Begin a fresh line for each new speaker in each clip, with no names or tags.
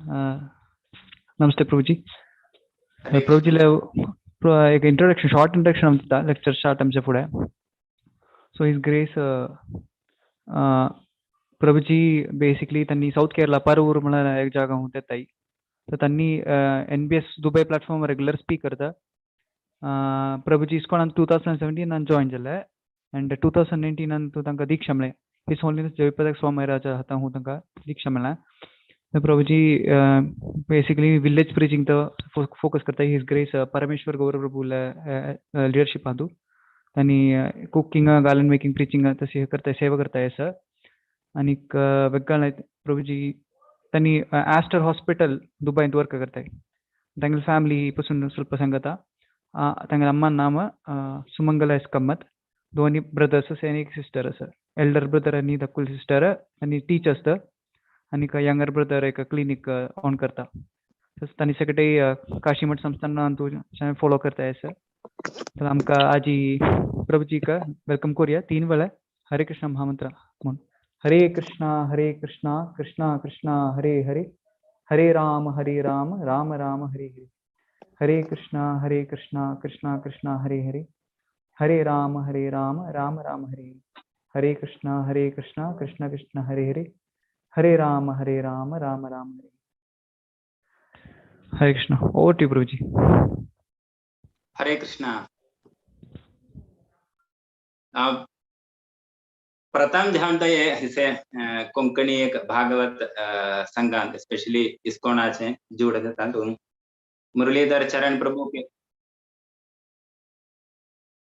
नमस्ते प्रभुजी. प्रभुजीला एक introduction, short introduction आमकां दिता लेक्चर स्टार्ट आमचे फुडें. So his grace Prabhuji basically त्यांनी साऊथ केरला परवूर म्हळ्यार एक जागा हूं येताय. तर त्यांनी NBS Dubai platform regular speak करता. प्रभुजी इस्कॉनान 2017 जॉईन जाले अँड 2019 तांकां दीक्षा मेळ्ळें. His holiness जयपदक स्वामी महाराजा हाता हूं तांकां दीक्षा मेळ्ळें. तर प्रभुजी बेसिकली विलेज प्रीचिंग तो फोकस करता. His grace परमेश्वर गौरव प्रभूला लिडरशिप हातूं आनी कुकिंग, गार्लन मेकिंग, प्रीचिंग तशी करताय, सेवा करताय आसा. आनीक वेगळा प्रभुजी त्यांनी ॲस्टर हॉस्पिटल दुबईत वर्क करताय. तांगेली फॅमिली पासून ಸ್ವಲ್ಪ सांगता. तांगेले अम्मान नाम सुमंगला एस कम्मत. दोन्ही ब्रदर्स आसा आनी एक सिस्टर आसा. एल्डर ब्रदर आनी धाकटुली सिस्टर आनी टीचर्स तर आनी यंगर ब्रदर एक क्लिनीक ऑन करता. तांणी सगळे काशीमठ संस्थान फॉलो करताय आसा. तर आमकां आजी प्रभुजीक welcome करूया तीन वेळा हरे कृष्ण महामंत्र म्हूण. हरे कृष्णा हरे कृष्णा कृष्णा कृष्णा हरे हरे, हरे राम हरे राम राम राम हरे हरे, हरे कृष्णा हरे कृष्णा कृष्णा कृष्णा हरे हरे, हरे राम हरे राम राम राम हरे हरे, हरे कृष्णा हरे कृष्णा कृष्ण कृष्ण हरे हरे, हरे राम हरे राम राम राम हरे. हरे कृष्णा. ओवर टू प्रभुजी.
हरे कृष्णा. प्रथम जेवण हे हिसे कोंकणी एक भागवत संघांत स्पेशली इस्कॉनाचे जुड तातूंत मुरलीधर चरण प्रभु के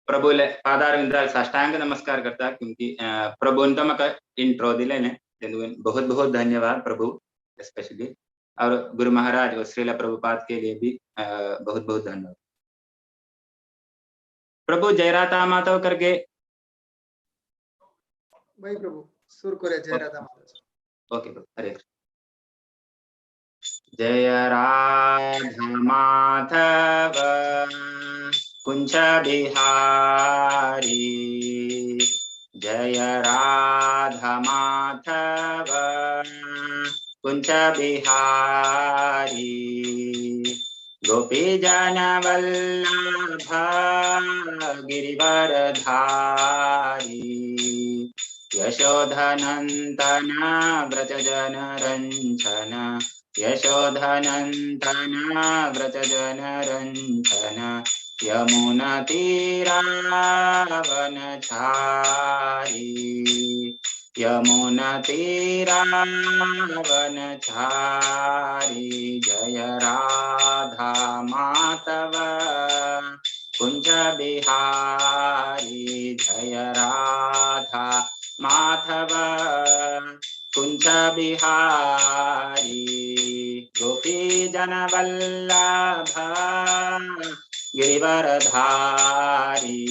प्रभुले पादारविंदार साष्टांग नमस्कार करता, क्योंकि प्रभुन तो म्हाका इंट्रो दिलें, बहुत बहुत धन्यवाद प्रभु स्पेशली, और गुरु महाराज और श्रीला प्रभुपाद के लिए भी बहुत बहुत धन्यवाद. प्रभु जय राधा माधव करके
भाई प्रभु सुर करे जय राधा माधव.
ओके प्रभु, हरे जय राधा माधव कुंज बिहारी, जय राधा माधव कुंज बिहारी, गोपी जन वल्लभ गिरिवरधारी, यशोधनंदन व्रज जन रंजन, यशोधनंदन व्रज जन रंजन, यमुना तीरावन छारी, यमुना तीरावन छारी, जय राधा माधव कुंज बिहारी, जय राधा माधव कुंज बिहारी, गोपी जन वल्लभ गिरिवरधारी,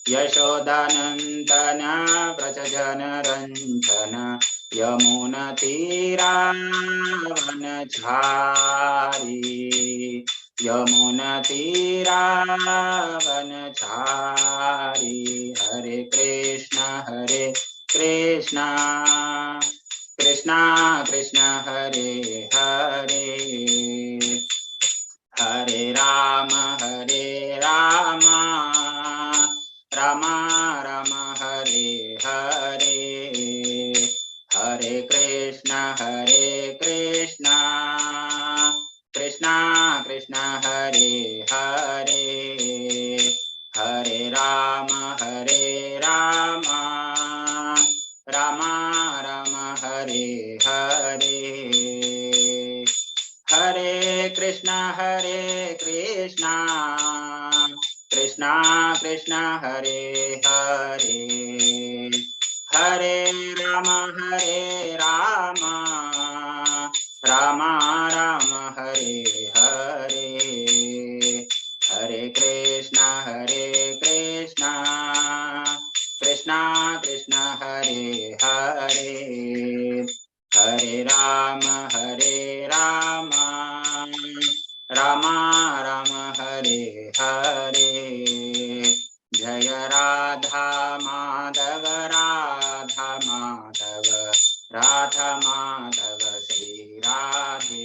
यशोदानंदन व्रज जन रंजन, यमुना तीरावन झारी, यमुना तीरावन झारी, हरे कृष्ण हरे कृष्णा कृष्णा कृष्णा हरे हरे, हरे राम हरे राम राम राम हरे हरे, हरे कृष्णा हरे कृष्णा कृष्णा कृष्णा हरे हरे, हरे राम हरे राम राम राम हरे हरे, हरे कृष्णा हरे कृष्णा कृष्णा कृष्णा हरे हरे, हरे राम हरे राम राम राम हरे हरे, हरे कृष्णा हरे कृष्णा कृष्णा कृष्णा हरे हरे, हरे राम हरे राम राम राम हरे हरे, जय राधा माधव राधा माधव राधा माधव श्री राधे.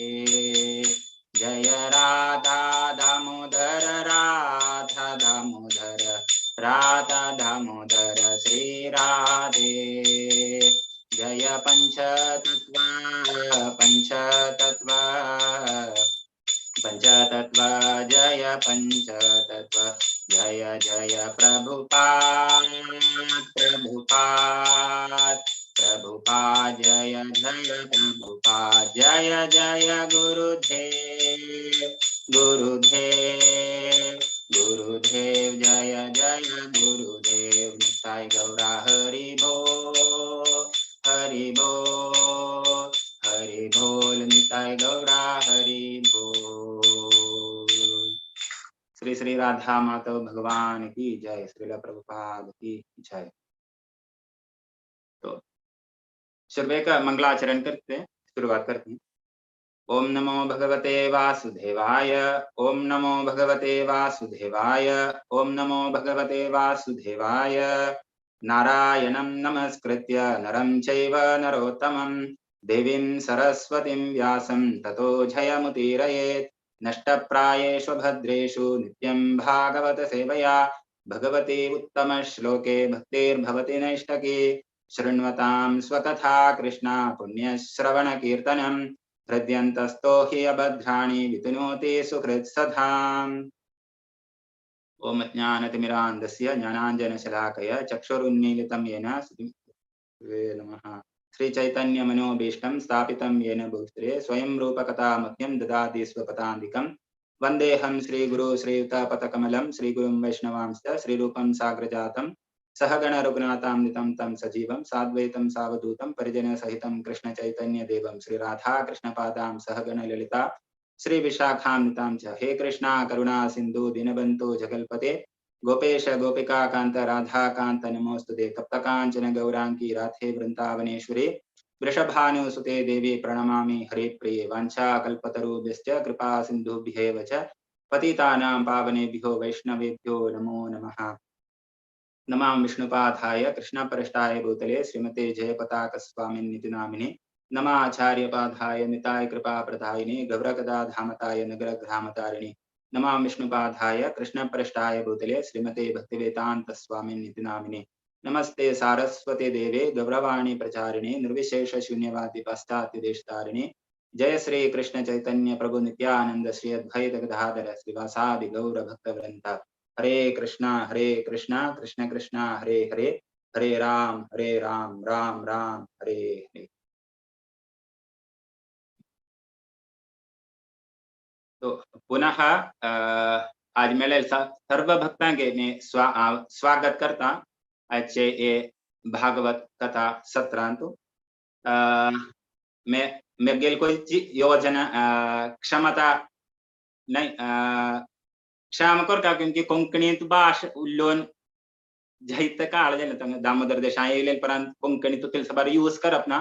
पंचतत्व, पंचतत्व जय पंचतत्व, जय जय प्रभुपाद प्रभुपाद प्रभुपाद, जय जय प्रभुपाद, जय जय गुरुदेव गुरुदेव गुरुदेव, जय जय गुरुदेव। निताई गौरा हरि बोल हरि बोल हरि बोल, निताई गौरा हरि बोल। श्री श्री राधा माधव भगवान की जय, श्रील प्रभुपाद की जय। तो शुरुए का मंगलाचरण करते हैं, शुरुआत करते हैं। ओम नमो भगवते वासुदेवाय, ओम नमो भगवते वासुदेवाय, ओम नमो भगवते वासुदेवाय। नारायणं नमस्कृत्य नरं चैव नरोत्तमं देवीं सरस्वतीं व्यासं ततो जयमुदीरयेत्। नष्टप्रायेषु भद्रेषु नित्यं भागवत सेवया भगवती उत्तमश्लोके भक्तिर्भवति नैष्टकी। शृण्वतां स्वकथा कृष्णा पुण्यश्रवणकीर्तनं हृद्यन्तस्थो हि अभद्राणि वितनोति सुहृत्सधाम्। ओम ज्ञानतिमिरान्धस्य ज्ञानाञ्जनशलाकया चक्षुरुन्मीलितं येन नमः। श्रीचैतन्यमनोभीष्टं स्थापितं येन भूस्त्रे स्वयं रूपकथामह्यं ददाति स्वपदान्तिकं। वन्देऽहं श्रीगुरु श्रीयुतपथकमलं श्रीगुरुं वैष्णवांश्च श्रीरूपं साग्रजातं सहगण रघुनाथामृतं तं सजीवं साद्वैतं सावधूतं परिजनसहितं कृष्णचैतन्यदेवं श्रीराधा कृष्णपादां सहगण ललिता श्रीविशाखामृतां च। हे कृष्णा करुणा सिन्धु दीनबन्धो जगल्पते गोपेश गोपिका कांत राधा कांत नमोस्तुते। तप्तकांचन गौरांगी राधे वृंदावनेश्वरी वृषभानुसुते देवी प्रणमामि हरिप्रिये। वाञ्छाकल्पतरुभ्यश्च कृपा सिन्धुभ्येव च पतितानां पावनेभ्यो वैष्णवेभ्यो नमो नमः। नमामि विष्णुपादाय कृष्णपृष्ठाय भूतले श्रीमते जयपताकस्वामिनिति नामिने। नमाचार्यपादाय निताय कृपाप्रदायिने गौरकदाधामताय नगरग्रामतारिणे। नमामि विष्णुपादाय कृष्णपृष्ठाय भूतले श्रीमते भक्तिवेदांत स्वामिनिति नामिने। नमस्ते सारस्वते देवे गौरवाणी प्रचारिणे निर्विशेष शून्यवादी पाश्चात्य देशतारिणे। जय श्री कृष्ण चैतन्य प्रभु नित्यानंद श्री अद्वैत गदाधर श्रीवासादि गौर भक्तवृंद। हरे कृष्णा कृष्णा कृष्णा हरे हरे, हरे राम राम राम हरे हरे। तो पुनः आज मेले सर्व भक्तांगे मैं स्वागत करता अच्छे ये भागवत कथा सत्रांतु। मैं मेगेल कोई योजना क्षमता नहीं क्षमा करता क्योंकि कोंकणीत भाश उल्लोन जायते काळ जालें दामोदर देसाय येयले उपरांत कोंकणी तुका साबार यूज करप ना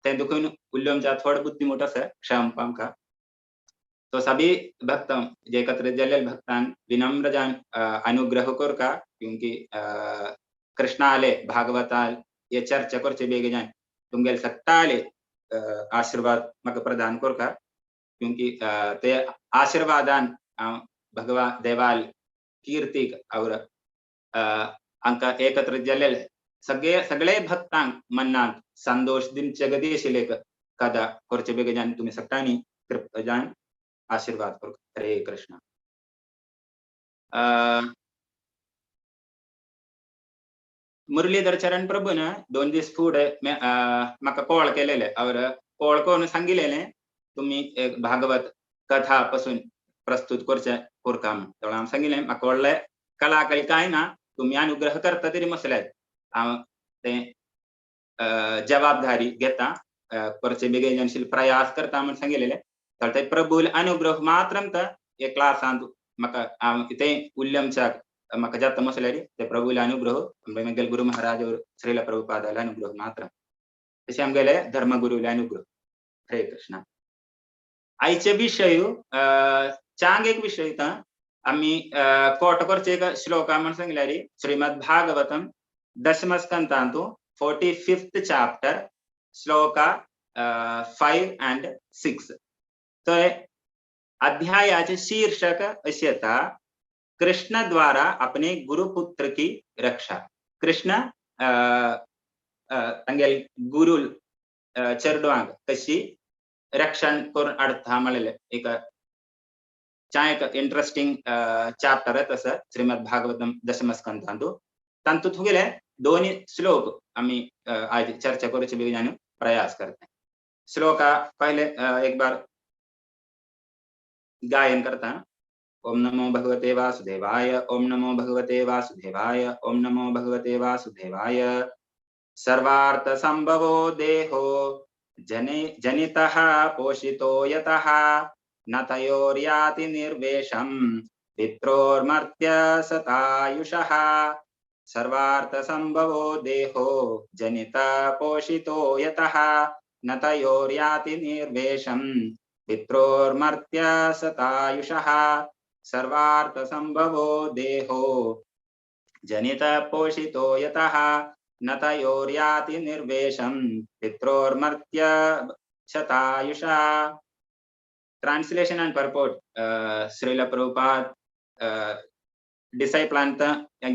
तें देखून उल्लोवच्या थोड बुद्धी मोठो आसा क्षमा आमकां। तो सभी भक्तों जे एकत्रित जाल्ले भक्तान विनम्र जान अनुग्रह करका क्योंकि कृष्णाले भागवताल ये चर्चा करचे बेगी जान तुमगेले सगळ्याले आशीर्वाद म्हाका प्रदान करका क्योंकि ते आशीर्वादान भगवान देवाल कीर्तीक और आमकां एकत्रित जाल्ले सगळे सगळे भक्तांक मनाक संतोष दिवचे गती आशिल्ले कदा करचे बेगी जान तुमी सगळ्यांनी कृपा जान आशीर्वाद करो। हरे कृष्णा। मुरलीधर चरण प्रभून 2 दीस फुडें म्हाका कॉल केलेले और कॉल करून सांगिल्लें तुमी एक भागवत कथा पासून प्रस्तुत करचे करता म्हूण। तेन्ना हांव सांगिल्लें म्हाका व्हडलें कलाकली कांय ना, तुमी अनुग्रह करता तरी मसल्यार हांव तें जबाबदारी घेता करचे बेगीन प्रयास करता म्हूण सांगिल्लें। तर ते प्रभूल अनुग्रह मात्र हे क्लासांत म्हाका हांव कितेंय उल्लमच्याक म्हाका जाता मसल्यार ते प्रभूल अनुग्रह आमगेले गुरु महाराज और श्रील प्रभुपादाले अनुग्रह मात्र, तशें आमगेले धर्मगुरूले अनुग्रह। हरे कृष्णा। आयचे विशय चांग एक विशय आमी कोट करचे एक श्लोका म्हण सांगल्यार श्रीमद भागवतम दशम स्कंधांतु 45th chapter shloka 5 and 6। तो अध्यायाचे शीर्षक अशें येता, कृष्ण द्वारा अपने गुरुपुत्र की रक्षा। कृष्ण तांगेले गुरु चेडवांक कशी रक्षण करून हाडटा म्हणलेलें एक चा एक इंट्रस्टिंग चॅप्टर तसं श्रीमद भागवतम दशमस्कंधांतु तांतू तुगेले दोन्ही श्लोक आम्ही आज चर्चा करूचे बेगीन प्रयास करते। श्लोका पहले एक बार गायन करता। ओम नमो भगवते वासुदेवाय, ओम नमो भगवते वासुदेवाय, ओम नमो भगवते वासुदेवाय। सर्वार्थ संभवो देहो जनितः पोषितो यतः न तयोर्याति निर्वेशं पित्रोर्मर्त्य सतायुषः। सर्वार्थ संभवो देहो जनितः पोषितो यतः न तयोर्याति निर्वेशं पित्रोर्मर्त्य सतायुषः। सर्वार्थ संभवो देहो जनितः पोषितो यतः न तयोर्याति निर्वेशं पित्रोर्मर्त्य शतायुषः। Translation and purport. Srila Prabhupada डिसायपलांत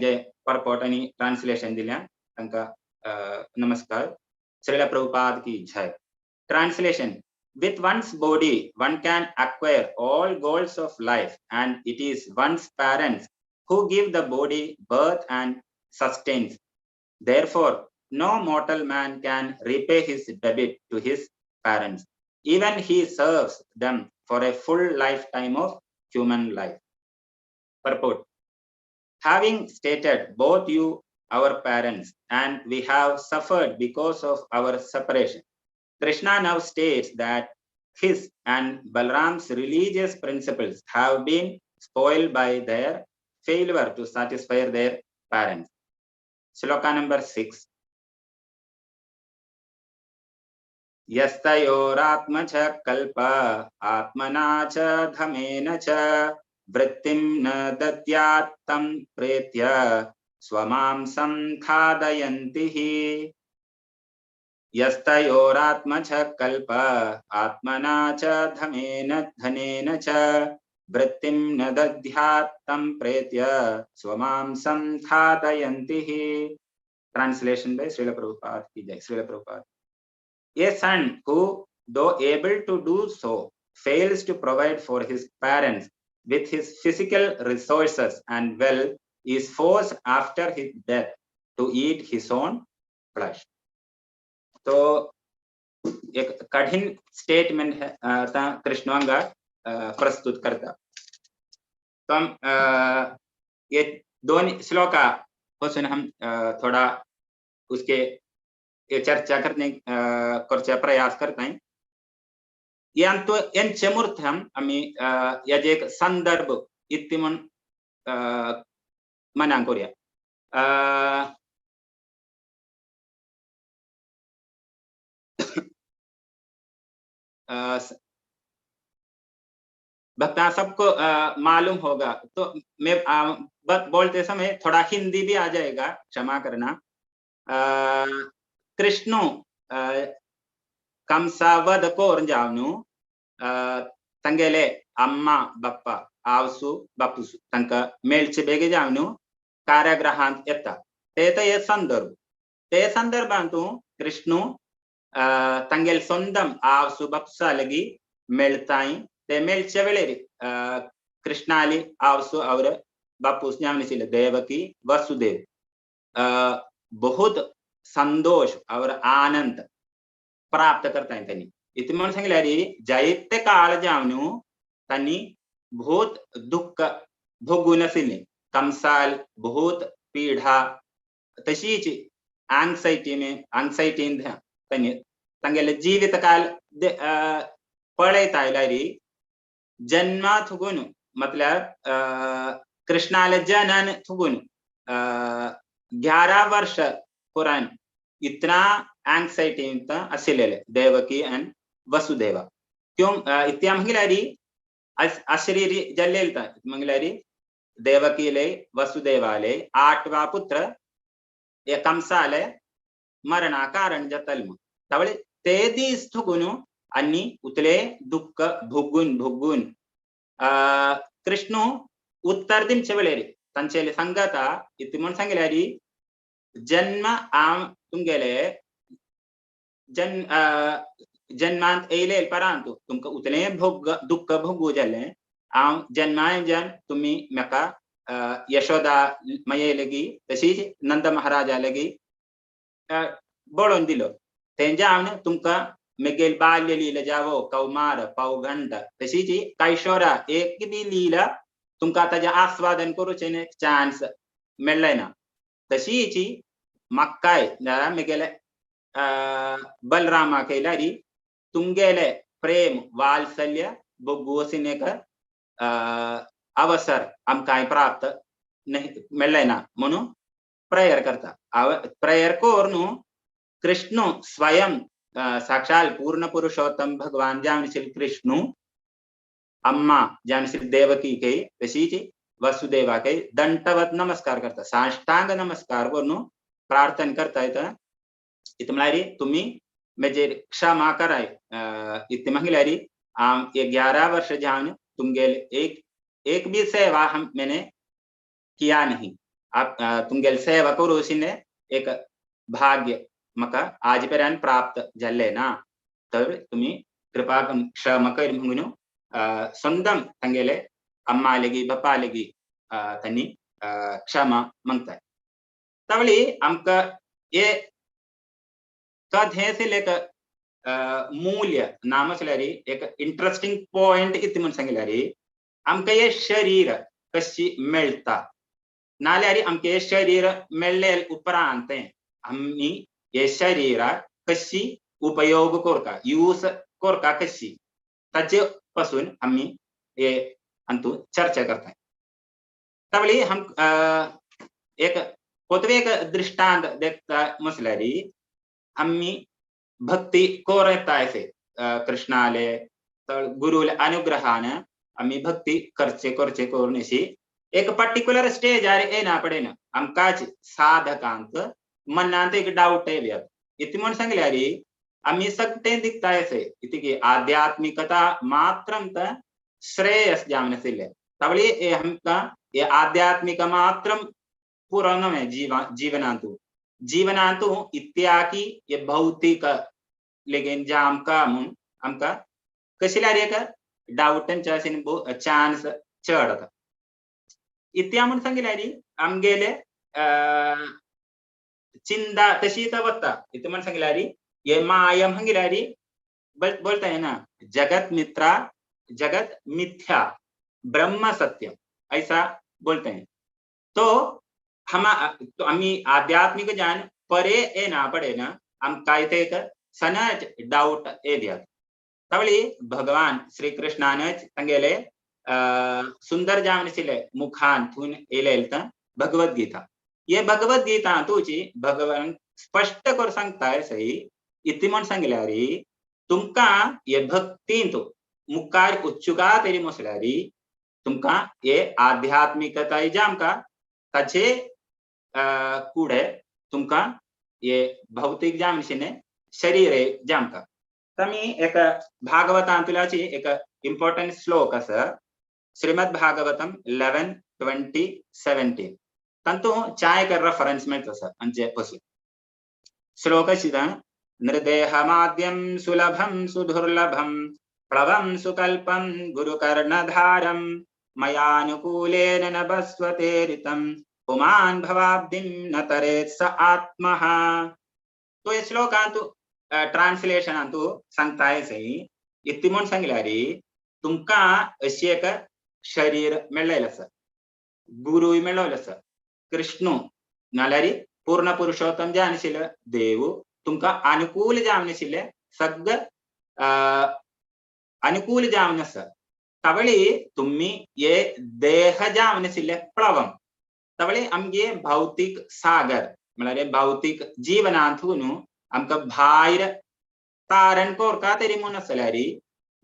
जे पर्पोर्ट आणि ट्रान्सलेशन दिल्या तांकां नमस्कार। श्रील प्रभुपाद की जय। Translation. With one's body, one can acquire all goals of life, and it is one's parents who give the body birth and sustenance. Therefore, no mortal man can repay his debit to his parents. Even he serves them for a full lifetime of human life. Purport. Having stated both you, our parents, and we have suffered because of our separation, Krishna now states that his and Balram's religious principles have been spoiled by their failure to satisfy their parents. Shloka number 6. Yastayoratma cha kalpa atmana cha dhamena cha vrittim na dadyat tam pretya swamamsam khadayantihi. Yastayoratma cha kalpa atmana cha dhamena dhanena cha vrittim na dadyat tam pretya swamamsam khadayantihi. Translation by Srila Prabhupada ki jai. Srila Prabhupada. A son who, though able to do so, fails to provide for his parents with his physical resources and wealth is forced after his death to eat his own flesh. तो एक कठिन statement है कृष्णवांगा प्रस्तुत करता। तो हम ये दोन श्लोका पासून हम थोड़ा उसके ये चर्चा करने करचा प्रयास करता है। यांचे मूर्त आम्ही याचे एक संदर्भ इत्ती म्हण मनान करूया। भक्ता सबको मालूम होगा, तो मैं बोलते समय थोड़ा हिंदी भी आ जाएगा, क्षमा करना। कृष्णु कंसावध कोरून जावनु तंगेले अम्मा बप्पा आवसु बापूसु तांकां मेळचे बेगी जावनु कारागृहांत येता ते हे संदर्भ। ते संदर्भांतु कृष्णु तंगेल സ്വന്തം आवसु बापूसा लगी मेळताय ते मेळचे वेळेर कृष्णाली आवसु और बापूस जावन देवकी वसुदेव बहुत संतोष और आनंद प्राप्त करता त्यांनी। इथे म्हणून सांगितलं जायते काळ जावनु त्यांनी बहुत दुःख भोगून आशिल्लें, कंसाल बहुत पीडा तशीच आंगसायटीन त्यांनी तांगेले जीवित काल पळयता आयल्यार जन्मा थुगून मतलब कृष्णाले जनन थुगून 11 वर्ष पुराण इतना एंग्जायटी आशिल्लेले देवकी आनी वसुदेवा। क्यों इत्या म्हळ्यार अशरीरी जाल्लें म्हळ्यार देवकीले वसुदेवाले 8वा पुत्र कंसाले मरणा कारण जातालें। तावळे ते दीस थुगून आनी उतले दुःख भोगून भोगून कृष्णू उत्तर दिवचे वेळेर तांचे सांगता इतलें म्हूण सांगल्यार जन्म आम तुमगेले जन्म जन्मांत येयले परांत तुमकां उतलें भोग दुख्ख भोगू जालें. हांव जन्माय जन तुमी म्हाका यशोदा मये लेगी तशीच नंद महाराजा लेगी बळोवन दिलो. तेंच्या हांव तुमकां मेगेल बाल्य लीला जावो कौमार पौगंड तशीच कैशोरा एक बी लीला तुमकां ताजें आस्वादन करूचें चान्स मेळ्ळें ना. तशीच म्हाकाय मेगेले बलरामा केल्यारी तुमगेले प्रेम वात्सल्य भोगून एक अवसर आमकां प्राप्त मेळ्ळें ना म्हणून प्रेयर करता. प्रेयर करून कृष्ण स्वयं साक्षात पूर्ण पुरुषोत्तम भगवान जावन श्री कृष्ण अम्मा जावन श्री देवकी के तशीच वसुदेवा के दंडवत नमस्कार करता, साष्टांग नमस्कार करून प्रार्थना करता. येता इतलें म्हळ्यार तुमी म्हजेर क्षमा कराय. इतलें म्हळ्यार हांव 11 वर्ष जावन तुमगेले एक एक भी सेवा हम मैंने किया नहीं. आप तुमगेले सेवा करूं एक भाग्य म्हाका आज पर्यंत प्राप्त जाल्लें ना. तर तुमी कृपा क्षमा कर म्हणून स्वंदम तांगेले अम्मा लेगी बापा लेगी तांणी क्षमा मागताय. तावळी आमकां हे कथेंतलें एक मूल्य ना म्हटल्यार एक इंट्रस्टिंग पॉयंट कितें म्हूण सांगल्यार आमकां हें शरीर कशी मेळटा नाल्यार आमकां हें शरीर मेळ्ळे उपरांत आमी हे शरीराक कशी उपयोग करता, यूज करता कशी, ताचे पासून आमी हे हातूंत चर्चा करता. तावळी हम एक पोतवे एक दृष्टांत देखता म्हटल्यार आमी भक्ती करता अशें कृष्णाले गुरुले अनुग्रहान आमी भक्ती करचे करचे करून अशी एक पर्टिक्युलर स्टेजार येना पडेना आमकांच साधकांक मनांत एक डावट येवया. इतलें म्हूण सांगल्यार आमी सगळें दिसता अशें इतकी आध्यात्मिकता मात्रम त श्रेयस जावन आशिल्लें. तावळी हे आमकां हे आध्यात्मिक मात्रम पुरो न्हय जिवनांतू जिवनांतू इत्याकी हे भौतीक लेगीन जे आमकां म्हूण आमकां कशें एक डावटांचे चान्स चड आतां. इत्या म्हूण सांगल्यार आमगेले चिंता तशीच वता. इतलें म्हूण सांगल्यार हे माया म्हळ्यार बोलता ना जगत मित्रा जगत मिथ्या ब्रह्म सत्य ऐसा बोलते हैं. तो हम तो आमी आध्यात्मिक ज्ञान परे येना पडे ना आमकां ते एक सनच डावट येद्यात. तावळी भगवान श्री कृष्णानच तांगेले सुंदर जावन आशिल्ले मुखान थून येयले भगवद्गीता. हे भगवद्गीता तुची भगवान स्पश्ट करून सांगता सही. इतलें म्हूण सांगल्यार तुमकां हे भक्तींत मुखार उत्सुका तरी म्हटल्यार तुमकां हे आध्यात्मिकताय जे आमकां ताचे कुडे तुमकां हे भौतीक जावन आशिल्लें शरीर जे आमकां. आमी एक भागवतांतल्याची एक इम्पॉर्टंट श्लोक आसा श्रीमद भागवतम 11.20.17 तातूंत चार एक रेफरन्स मेळटा आसा आमचे पसून. श्लोक आशिल्लो नृदेहमाद्यं सुलभं सुदुर्लभं प्लवं सुकल्पं गुरुकर्णधारं मयानुकूलेन नभस्वतेरितं पुमान् भवाब्धिं न तरेत् स आत्मः. तो हे श्लोकांतु ट्रान्सलेशनांतु सांगताय सही. इतलें म्हूण सांगल्यार तुमकां अशी एक शरीर मेळ्ळेलें आसा, गुरूय मेळ्ळो आसा, कृष्णू नाल्यार पूर्ण पुरुषोत्तम जे आशिल्ले देव तुमकां अनुकूल जावन आशिल्ले सगळे अनुकूल जावन आसा. तावळी तुमी हे देह जावन आशिल्ले प्लवम तावळी आमगे भौतीक सागर म्हळ्यार भौतीक जिवनांतून आमकां भायर तारण करता तरी म्हूण आसल्यार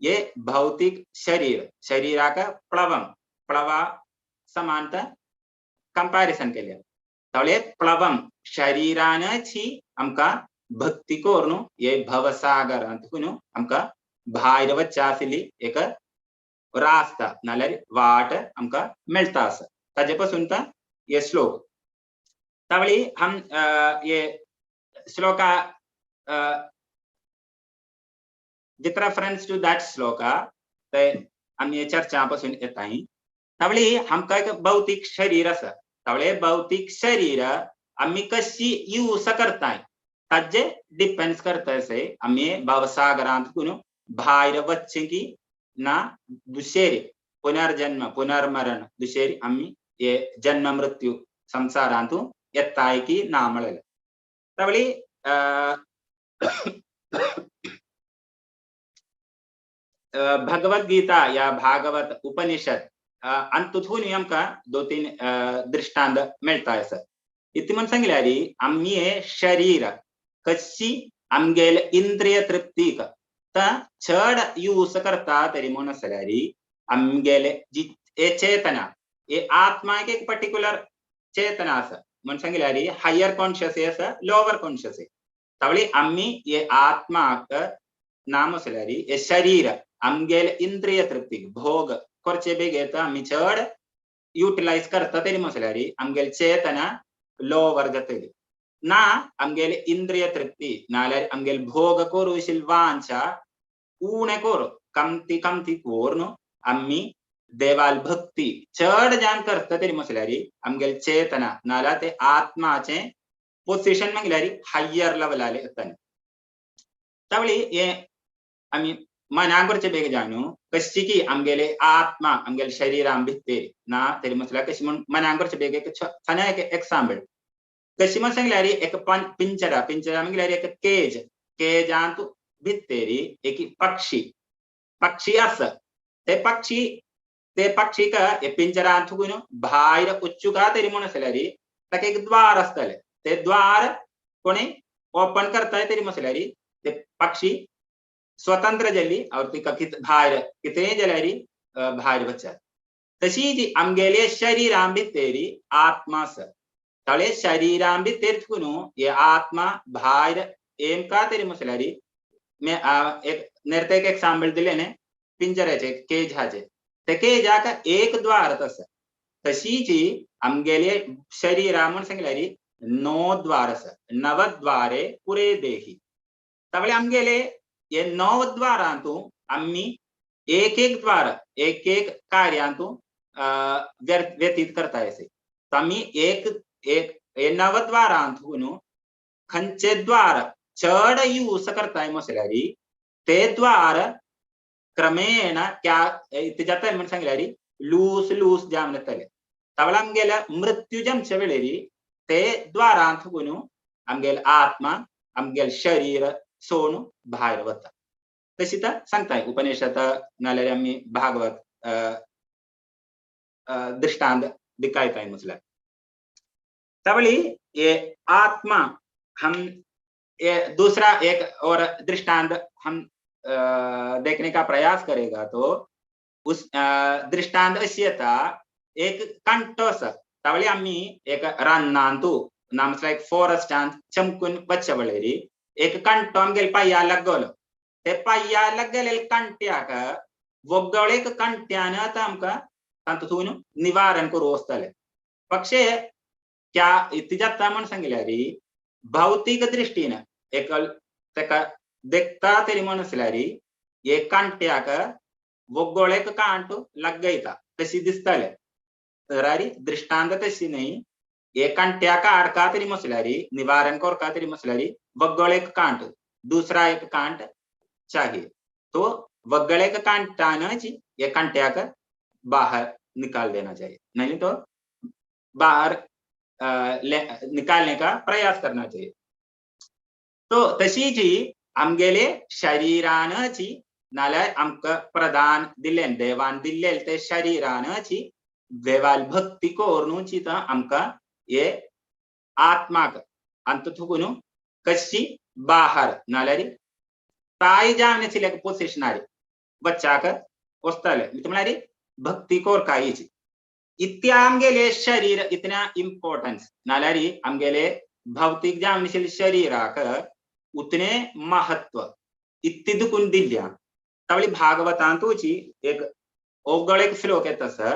हे भौतीक शरीर शरीराक प्लवम प्लवा समानता कंपॅरिसन केल्या. तावळी प्लवम शरीरानच ही आमकां भक्ती करून हे भवसागरांतून आमकां भायर वचचें आशिल्ली एक रास्ता नाल्यार वाट आमकां मेळटा आसा. ताजे पासून हे श्लोक. तावळी हम हे shloka With reference to that shloka ते आमी चर्चा पासून येताय. तावळी आमकां एक भौतीक शरीर आसा. तावळे भौतीक शरीर आमी कशी यूज करताय ताजे डिपेंड्स करता असे आमी भवसागरांत भायर वच्चें की ना दुशेरी पुनर्जन्म पुनर्मरण दुशेरी आमी हे जन्म मृत्यू संसारांतू येताय की ना म्हळें. तावळी भगवद गीता या भागवत उपनिषद अंतुथून आमकां दोन तीन दृष्टांत मेळटा आसा. इतलें म्हण सांगल्यार आमी हे शरीर कशी आमगेले इंद्रिय तृप्तीक चड यूज करता तरी म्हूण आसल्यार आमगेले जी हे चेतना हे आत्माक एक पर्टिक्युलर चेतना आसा म्हण सांगल्यार हायर कॉन्शियस आसा लोवर कॉन्शियस. तावळी आमी हे आत्माक नाम आसल्यार हे शरीर आमगेले इंद्रिय तृप्तीक भोग करचे बेगीन आमी चड युटिलायज करता तरी म्हसल्यार आमगेले चेतना लोवर जातली ना. आमगेले इंद्रिय तृप्ती नाल्यार आमगेले भोग करूं वांछा उणे करू कमती कमती करून आमी देवाल भक्ती चड जान करता तरी म्हसल्यार आमगेले चेतना नाल्यार ते आत्माचे पोजिशन म्हळ्यार हायर लेवलार येता. तावळी हे आमी मनां करचे बेग जाणू कशी की आमगेले आत्मा आमगेले शरीरां भितर ना तरी म्हटल्यार कशी म्हण मनां करचे बेग एक सना एक एक्साम्पल कशी म्हण सांगल्यार एक पिंजरा पिंजरा म्हळ्यार एक केज केजांत भितर एक पक्षी पक्षी आसा. ते पक्षी ते पक्षीक पिंजरांत भायर उच्चुका तरी म्हण आसल्यार ताका एक द्वार आसतलें. ते द्वार कोणी ओपन करताय तरी म्हसल्यार ते पक्षी स्वतंत्र जाली और तिका भायर कितेंय जाल्यार भायर वचत. तशी जी आमगेले शरीरां भितर आत्मा आसा. तावळे शरीरां भितर हे आत्मा भायर एमका तरी म्हसल्यार एक नेरते एक एक्साम्पल दिलें न्ही पिंजऱ्याचे केज हाचे ते केजाक एक द्वार आसा. तशीच आमगेले शरीरा म्हण सांगल्यार णव द्वार आसा. नवद्वारे पुरे देही. तावळे आमगेले हे णव द्वारांतू आमी एक एक द्वार एक एक कार्यांतू व्यतीत करता असे. आमी एक एक हे नवद्वारांतून खंयचे द्वार चड यूज करताय म्हसल्यार ते द्वार क्रमेण क्या जाता म्हण सांगल्यार लूज लूज जावन येतले. तावळ आमगेल्या मृत्यू जमचे वेळेर ते द्वारांतून आमगेले आत्मा आमगेले शरीर सोडून भायर वता. तशी तर सांगताय उपनिषद नाल्यार आमी भागवत दृष्टांत दिकायताय म्हटल्यार. तावळी हे आत्मा हम ये दूसरा एक और दृष्टांत हम देखने का प्रयास करेगा तो उस दृष्टांत अशी येता. एक कांटो आसा. तावळी आमी एक रानांतू ना म्हटल्यार एक फॉरेस्टांत चमकून वचचे वेळेर एक कांटो आमगेले पांया लागलो. ते पांया लागलेले कांट्याक वोगळेक कांट्यान आतां आमकां तातूंत निवारण करूं वचतलें. पक्षे क्या इतलें जाता म्हण सांगल्यार भौतीक दृश्टीन एक ताका देखता तरी म्हण आसल्यार हे कांट्याक वोगळेक कांट लागयता तशी दिसतलें. तर दृष्टांत तशी न्ही. हे कांट्याक आडका तरी म्हसल्यार निवारण करका तरी म्हसल्यार वगळेक कांट दूसरा एक कांट चाहिए. तो वगळेक कांटानच हे कांट्याक बाहर निकाल देना चाहिए, नहीं तो बाहर निकालने का प्रयास करना चाहिए. तो तशीच आमगेले शरीरानच नाल्यार आमकां प्रदान दिल्लें देवान दिल्लें ते शरीरानच देवाल भक्ती करूनच आमकां हे आत्माक अंतुथुकून कशी बाहर नाल्यार ताय जावन आशिल्ले पोजिशनार बच्चाक वचताले म्हळ्यार भक्ती कोरकायची. इतले आमगेले शरीर इतना इम्पॉर्टन्स नाल्यार आमगेले भौतीक जावन आशिल्ले शरीराक उतने महत्व इतली दुखून दिल्ल्या. तावळी भागवतांतूची एक ओगळ एक श्लोक येता आसा.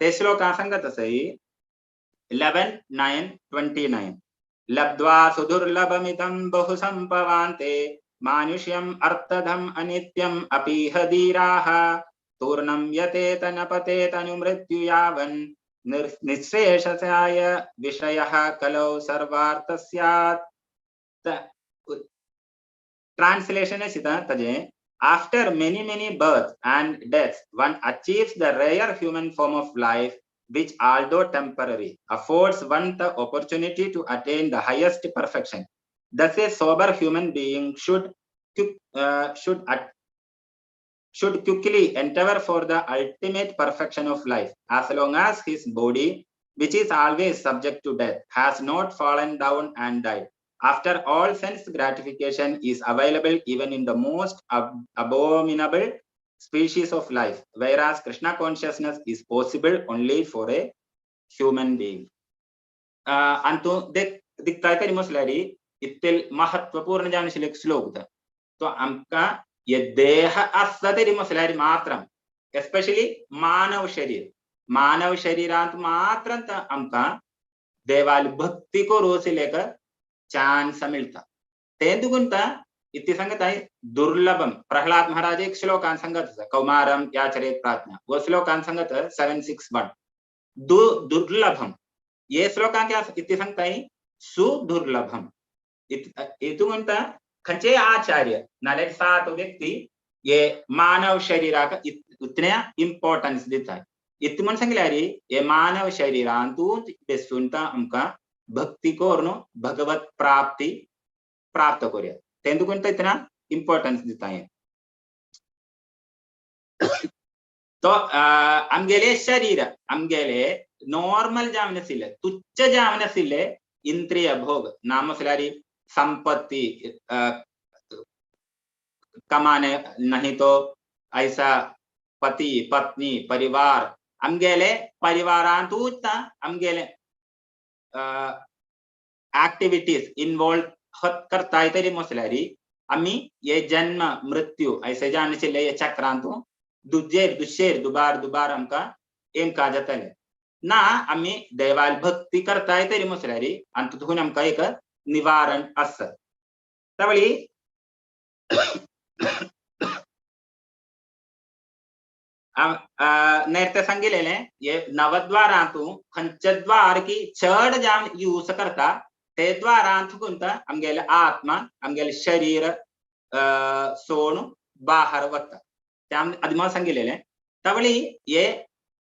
ते श्लोकां सांगत आसा 11, 9, 29 लब्ध्वा सुदुर्लभमिदं बहु संपवान्ते मानुष्यम् अर्थधम् अनित्यम् अपीह धीराः तूर्णं यतेत न पतेतनुमृत्यु यावन् निःशेषसाय विषयः कलौ सर्वार्थ स्यात्. ट्रांसलेशन तजे after many many births and deaths one achieves the rare human form of life which although temporary affords one the opportunity to attain the highest perfection. Thus a sober human being should quickly endeavor for the ultimate perfection of life, as long as his body, which is always subject to death, has not fallen down and died. After all, sense gratification is available even in the most abominable species of life, whereas Krishna consciousness is possible only for a human being. अंतु दिखता है मुसलारी इत्तेल महत्वपूर्ण जान श्लोक था. तो आमका ये देह आसता तरी मुसलारी मात्रम एस्पेशली मानव शरीर, मानव शरीरांत मात्र आमका देवाली भक्ती करूं लेकर चांस मिलता. तेंदुगुंता इति संगत आहे दुर्लभम. प्रहलाद महाराज एक श्लोकान संगत कौमारम याचरेत प्रार्थना, वो श्लोकान संगत 761 दुर्लभम. ये श्लोकान क्या इति संगत आहे सुदुर्लभम. इतुगुंता खंचे आचार्य नाले सात व्यक्ति ये मानव शरीराक उतने इम्पोर्टन्स देता है. इत म्हण सांगल्यारी ये मानव शरीरांतूच बेसून आमकां भक्ती करून भगवत प्राप्ती प्राप्त करूया. तेंदुगुण इतना इम्पोर्टन्स दिता है. तो आमगेले शरीर आमगेले नॉर्मल जावन आशिल्ले तुच्छ जावन आशिल्ले इंद्रिय भोग नाम आसल्यारी संपत्ति कमाने नहीं तो ऐसा पति पत्नी परिवार आमगेले परिवारांतूच आमगेले एक्टिविटीज इन्वॉल्व करताय तरी मसल्यारी आमी ये जन्म मृत्यु ऐसे जावन आशिल्ले हे चक्रांतू दुजेर दुशेर दुबार दुबार आमकां एमका जातले ना. आमी देवाल भक्ती करताय तरी मसल्यारी आनी तितून आमकां एक निवारण आसा. त्यावेळी नेरते सांगितलेले हे नवद्वारांतू खंयचे द्वार की चड जावन यूज करता ते द्वारांत आमगेले आत्मा आमगेले शरीर सोडून बाहेर वता. ते आदमा सांगितलेले. त्यावेळी हे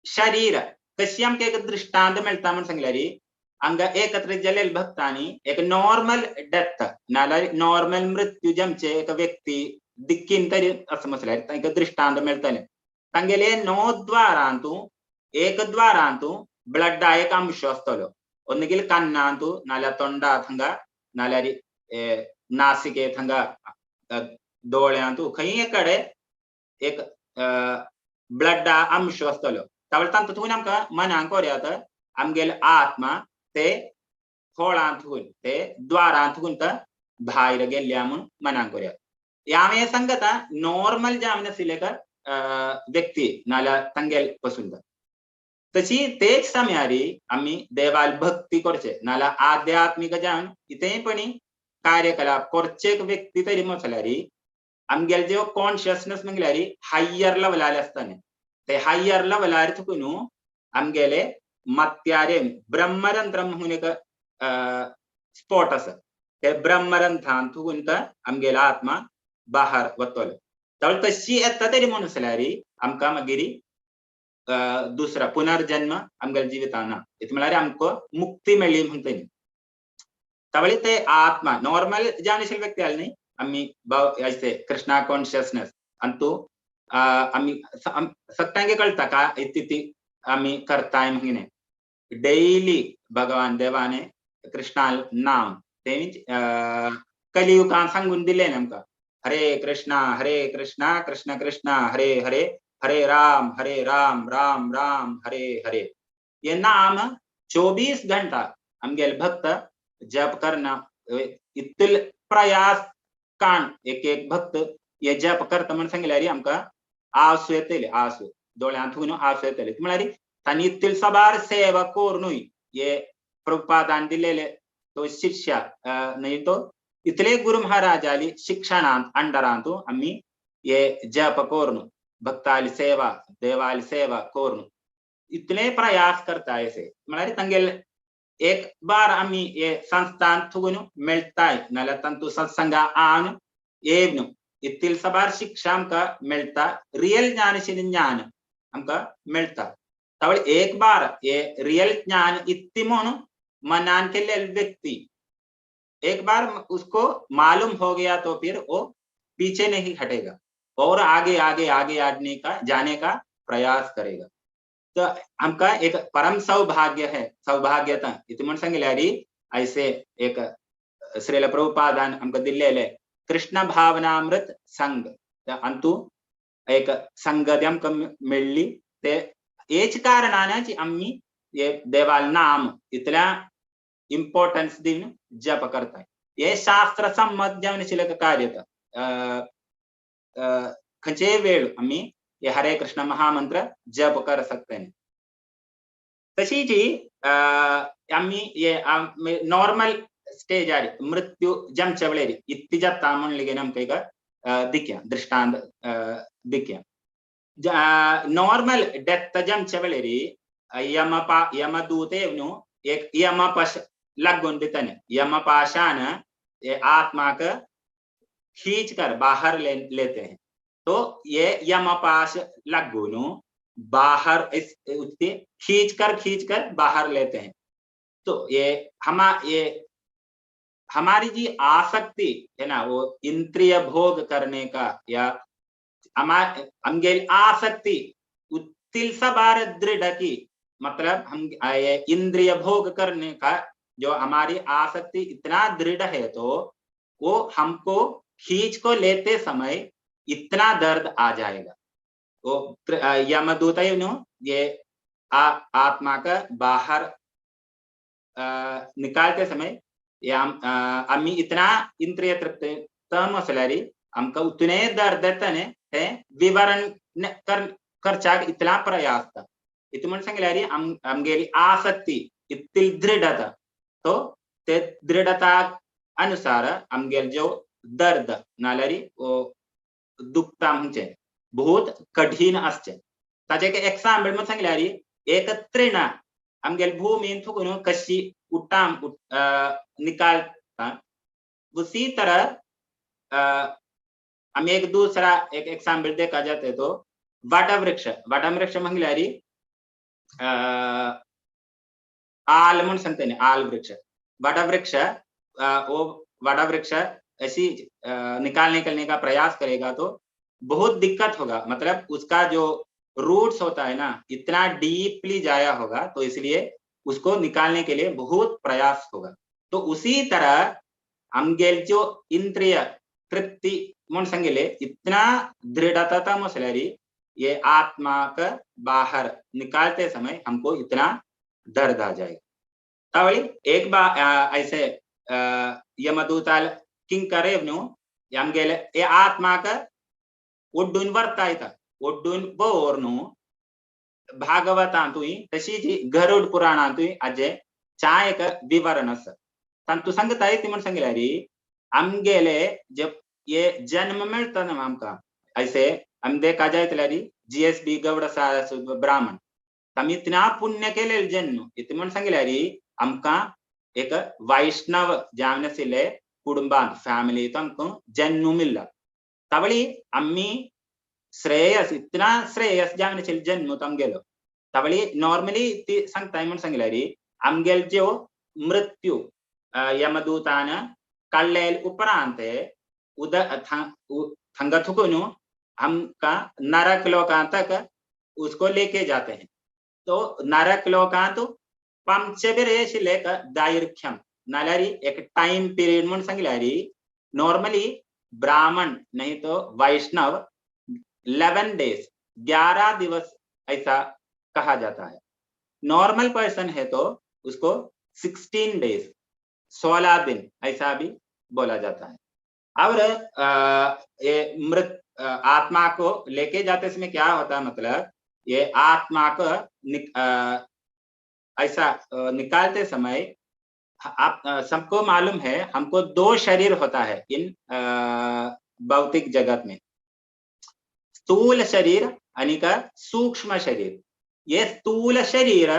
शरीर कशी आमकां एक दृष्टांत मेळटा म्हण सांगल्यारी हांगा एकत्रित जाल्ले भक्तांनी एक नॉर्मल डेथ नाल्यार नॉर्मल मृत्यू जमचे एक व्यक्ती दिक्कीन तरी असं म्हटल्यार तांकां दृष्टांत मेळटलें. तांगेले णव द्वारांतू एक द्वारांतू ब्लडा एक अंश आसतलो, ഒന്നുകിൽ കണ്ണാന്തു നാല തൊണ്ട थंगा नाल्यार नासिके थंगा दोळ्यांतू खंय कडे एक ब्लडा अंश आसतलो. त्यावेळी तांतून आमकां मनांक कोरयात आमगेले आत्मा ते होळांतून ते द्वारांतून भायर गेल्ल्या म्हूण मनांक कोरयात. हांवें सांगता नॉर्मल जावन आशिल्ले व्यक्ती नाल्यार तांगेल पसून तशी तेच समयारी आमी देवाल भक्ती करचे नाल्यार आध्यात्मिक जावन कितेंय कार्यकलाप करचे व्यक्ती तरी म्हटल्यारी आमगेले ज्यो कॉन्शियसनेस म्हणल्यारी हायर लेवलार आसताले ते हायर लेवलार तुका न्हू आमगेले मत्यारे ब्रह्मरंध्र म्हणून एक स्पॉट आसा ते ब्रह्मरंध्रान तुकून आमगेलो आत्मा बाहेर वतलो. तर तशी येता तरी म्हणून जाल्यार आमकां मागीर दुसरा पुनर्जन्म आमगेल्या जिवितान ना. हेतू म्हळ्यार आमकां मुक्ती मेळ्ळी म्हणटा न्ही. त्यावेळी ते आत्मा नॉर्मल जावन आशिल्ले व्यक्ती आसले न्ही आमी ऐसे कृष्णा कॉन्शियसनेस आनी तूं आमी सगळ्यांक कळटा काय ती आमी करताय म्हणून डेली भगवान देवाने कृष्णा नाम तें कलियुगान सांगून दिलें आमकां हरे कृष्णा कृष्ण कृष्ण हरे हरे हरे राम राम राम हरे हरे. ये नाम 24 घंटा आमगेले भक्त जप करना इतले प्रयास काण एक एक भक्त हे जप करता म्हण सांगल्यार आमकां आसू येतले, आसू दोळ्यांतून आसू येतले. म्हळ्यार तांणी इतले साबार सेवा करूनूय हे प्रभुपादान दिलेले तो शिक्षा न्हय तो इतले गुरु महाराजाली शिक्षणांत अंडरांतु आमी हे जप करून भक्ताली सेवा देवाली सेवा करून इतले प्रयास करता असे म्हळ्यार तांगेले एक बार आमी हे संस्थान थुगून मेळताय नाल्यार तांतू सत्संगा आन येवन इतील सबार शिक्षा आमकां मेळटा, रियल ज्ञान ज्ञान आमकां मेळटा. तावळ एक बार हे रियल ज्ञान इत्ती म्हणून मनान केल्ले व्यक्ती एक बार उसको मालूम हो गया तो फिर वो पीछे नहीं हटेगा और आगे आगे आगे आने का जाने का प्रयास करेगा. तो आमका एक परम सौभाग्य है, सौभाग्यता इति म्हण सांगिल्यार ऐसे एक श्रील प्रभुपादान आमकां दिल्लेले कृष्ण भावनामृत संघ अंतु एक संगती आमकां मेळ्ळी. ते हेच कारणान आमी हे देवाल नाम इतल्या इम्पॉर्टन्स दिवन जप करताय. हे शास्त्र संमत जावन आशिल्लें कार्य खंयचेय वेळ आमी हे हरे कृष्ण महामंत्र जप कर सकते. तशीच आमी हे नॉर्मल स्टेजार मृत्यू जमच्या वेळेर इत्ती जाता म्हण लेगीन आमकां एक दिक्या दृष्टांत दिक्या. नॉर्मल डेथ जमच्या वेळेर यमदूत न्हू एक यमपाश लागून दिताने, यमपाशान आत्मा का खींच कर बाहर लेते हैं. तो ये यमपाश लागून बाहर इस खींच कर बाहर लेते हैं. तो ये हमारी जी आसक्ति है ना, वो इंद्रिय भोग करने का या हमगे आसक्ति उत्तिल सबार दृढ़ की, मतलब हम ये इंद्रिय भोग करने का जो हमारी आसक्ति इतना दृढ़ है तो वो हमको खींच को लेते समय इतना दर्द आ जाएगा. वो यमदूत ये आत्मा का बाहर निकालते समय आमी इतना इंद्रिय तृप्त तम आसल्यार आमकां उतने दर्द येता न्ही ते विवरण करच्याक इतला प्रयास आसता. इतू म्हण सांगल्यार आमगेली आसक्ती इतली दृढता, तो ते दृढता अनुसार आमगेले जो दर्द नाल्यार दुखता म्हणजे बहुत कठीण आसचें. ताचें एक एक्साम्पल म्हण सांगल्यार एक तृण आमगेले भूमीन थुकून कशी उट्टाम निकालता, उसी तरह हम एक दूसरा एक एग्जाम्पल देखा जाते तो वटवृक्ष. वटवृक्ष म्हणल्यार आल म्हण सांगता न्ही, आल वृक्ष. वटवृक्ष वो वटवृक्ष ऐसी निकालने करने का प्रयास करेगा तो बहुत दिक्कत होगा. मतलब उसका जो रूट्स होता है ना इतना डीपली जाया होगा, तो इसलिए उसको निकालने के लिए बहुत प्रयास होगा. तो उसी तरह आमगेल जो इंद्रिय तृप्ति म्हण सांगिल्ले इतना दृढ़ता आसल्यार ये आत्मा का बाहर निकालते समय हमको इतना दर्द आ जाएगा. तावळी एक बार ऐसे यमदूताल किंकर न्हू आमगेले हे आत्माक ओड्डून व्हरता येता, ओड्डून बवर न्हू भागवतांतूय तशीच गरुड पुराणांतूय हाजे चा एक विवरण आसा. तांतू सांगता ती म्हण सांगल्यार आमगेले जे हे जन्म मेळटा न्हू आमकां, ऐसे आमी देखा जायत जाल्यार GSB Gowda ब्राह्मण आमी इतना पुण्य केलेले जन्म इतलें म्हण सांगल्यार आमकां एक वैष्णव जावन आशिल्ले कुटुंबांत फॅमिलींत आमकां जन्म मेळ्ळा. तावळी आमी श्रेयस इतना श्रेयस जावन आशिल्ले जन्म आमगेलो. तावळी नॉर्मली ती सांगताय म्हण सांगल्यार आमगेले ज्यो मृत्यू यमदूतान काडले उपरांत उदक थंगा थुकून हमका नरक लोकांत तक उसको लेके जाते हैं. तो नरक लोकांत पंचबेर आशिल्ले एक दैर्घ्यम नाल्यार एक टाइम पिरियड म्हण सांगल्यार नॉर्मली ब्राह्मण नहीं तो वैष्णव 11 डेज 11 दिवस ऐसा कहा जाता है. नॉर्मल पर्सन है तो उसको 16 डेज 16 दिन ऐसा भी बोला जाता है. और ये मृत आत्मा को लेके जाते समय क्या होता है, मतलब ये आत्मा को ऐसा निकालते समय आप सबको मालूम है हमको दो शरीर होता है इन भौतिक जगत में, स्थूल शरीर आणि का सूक्ष्म शरीर। ये स्थूल शरीर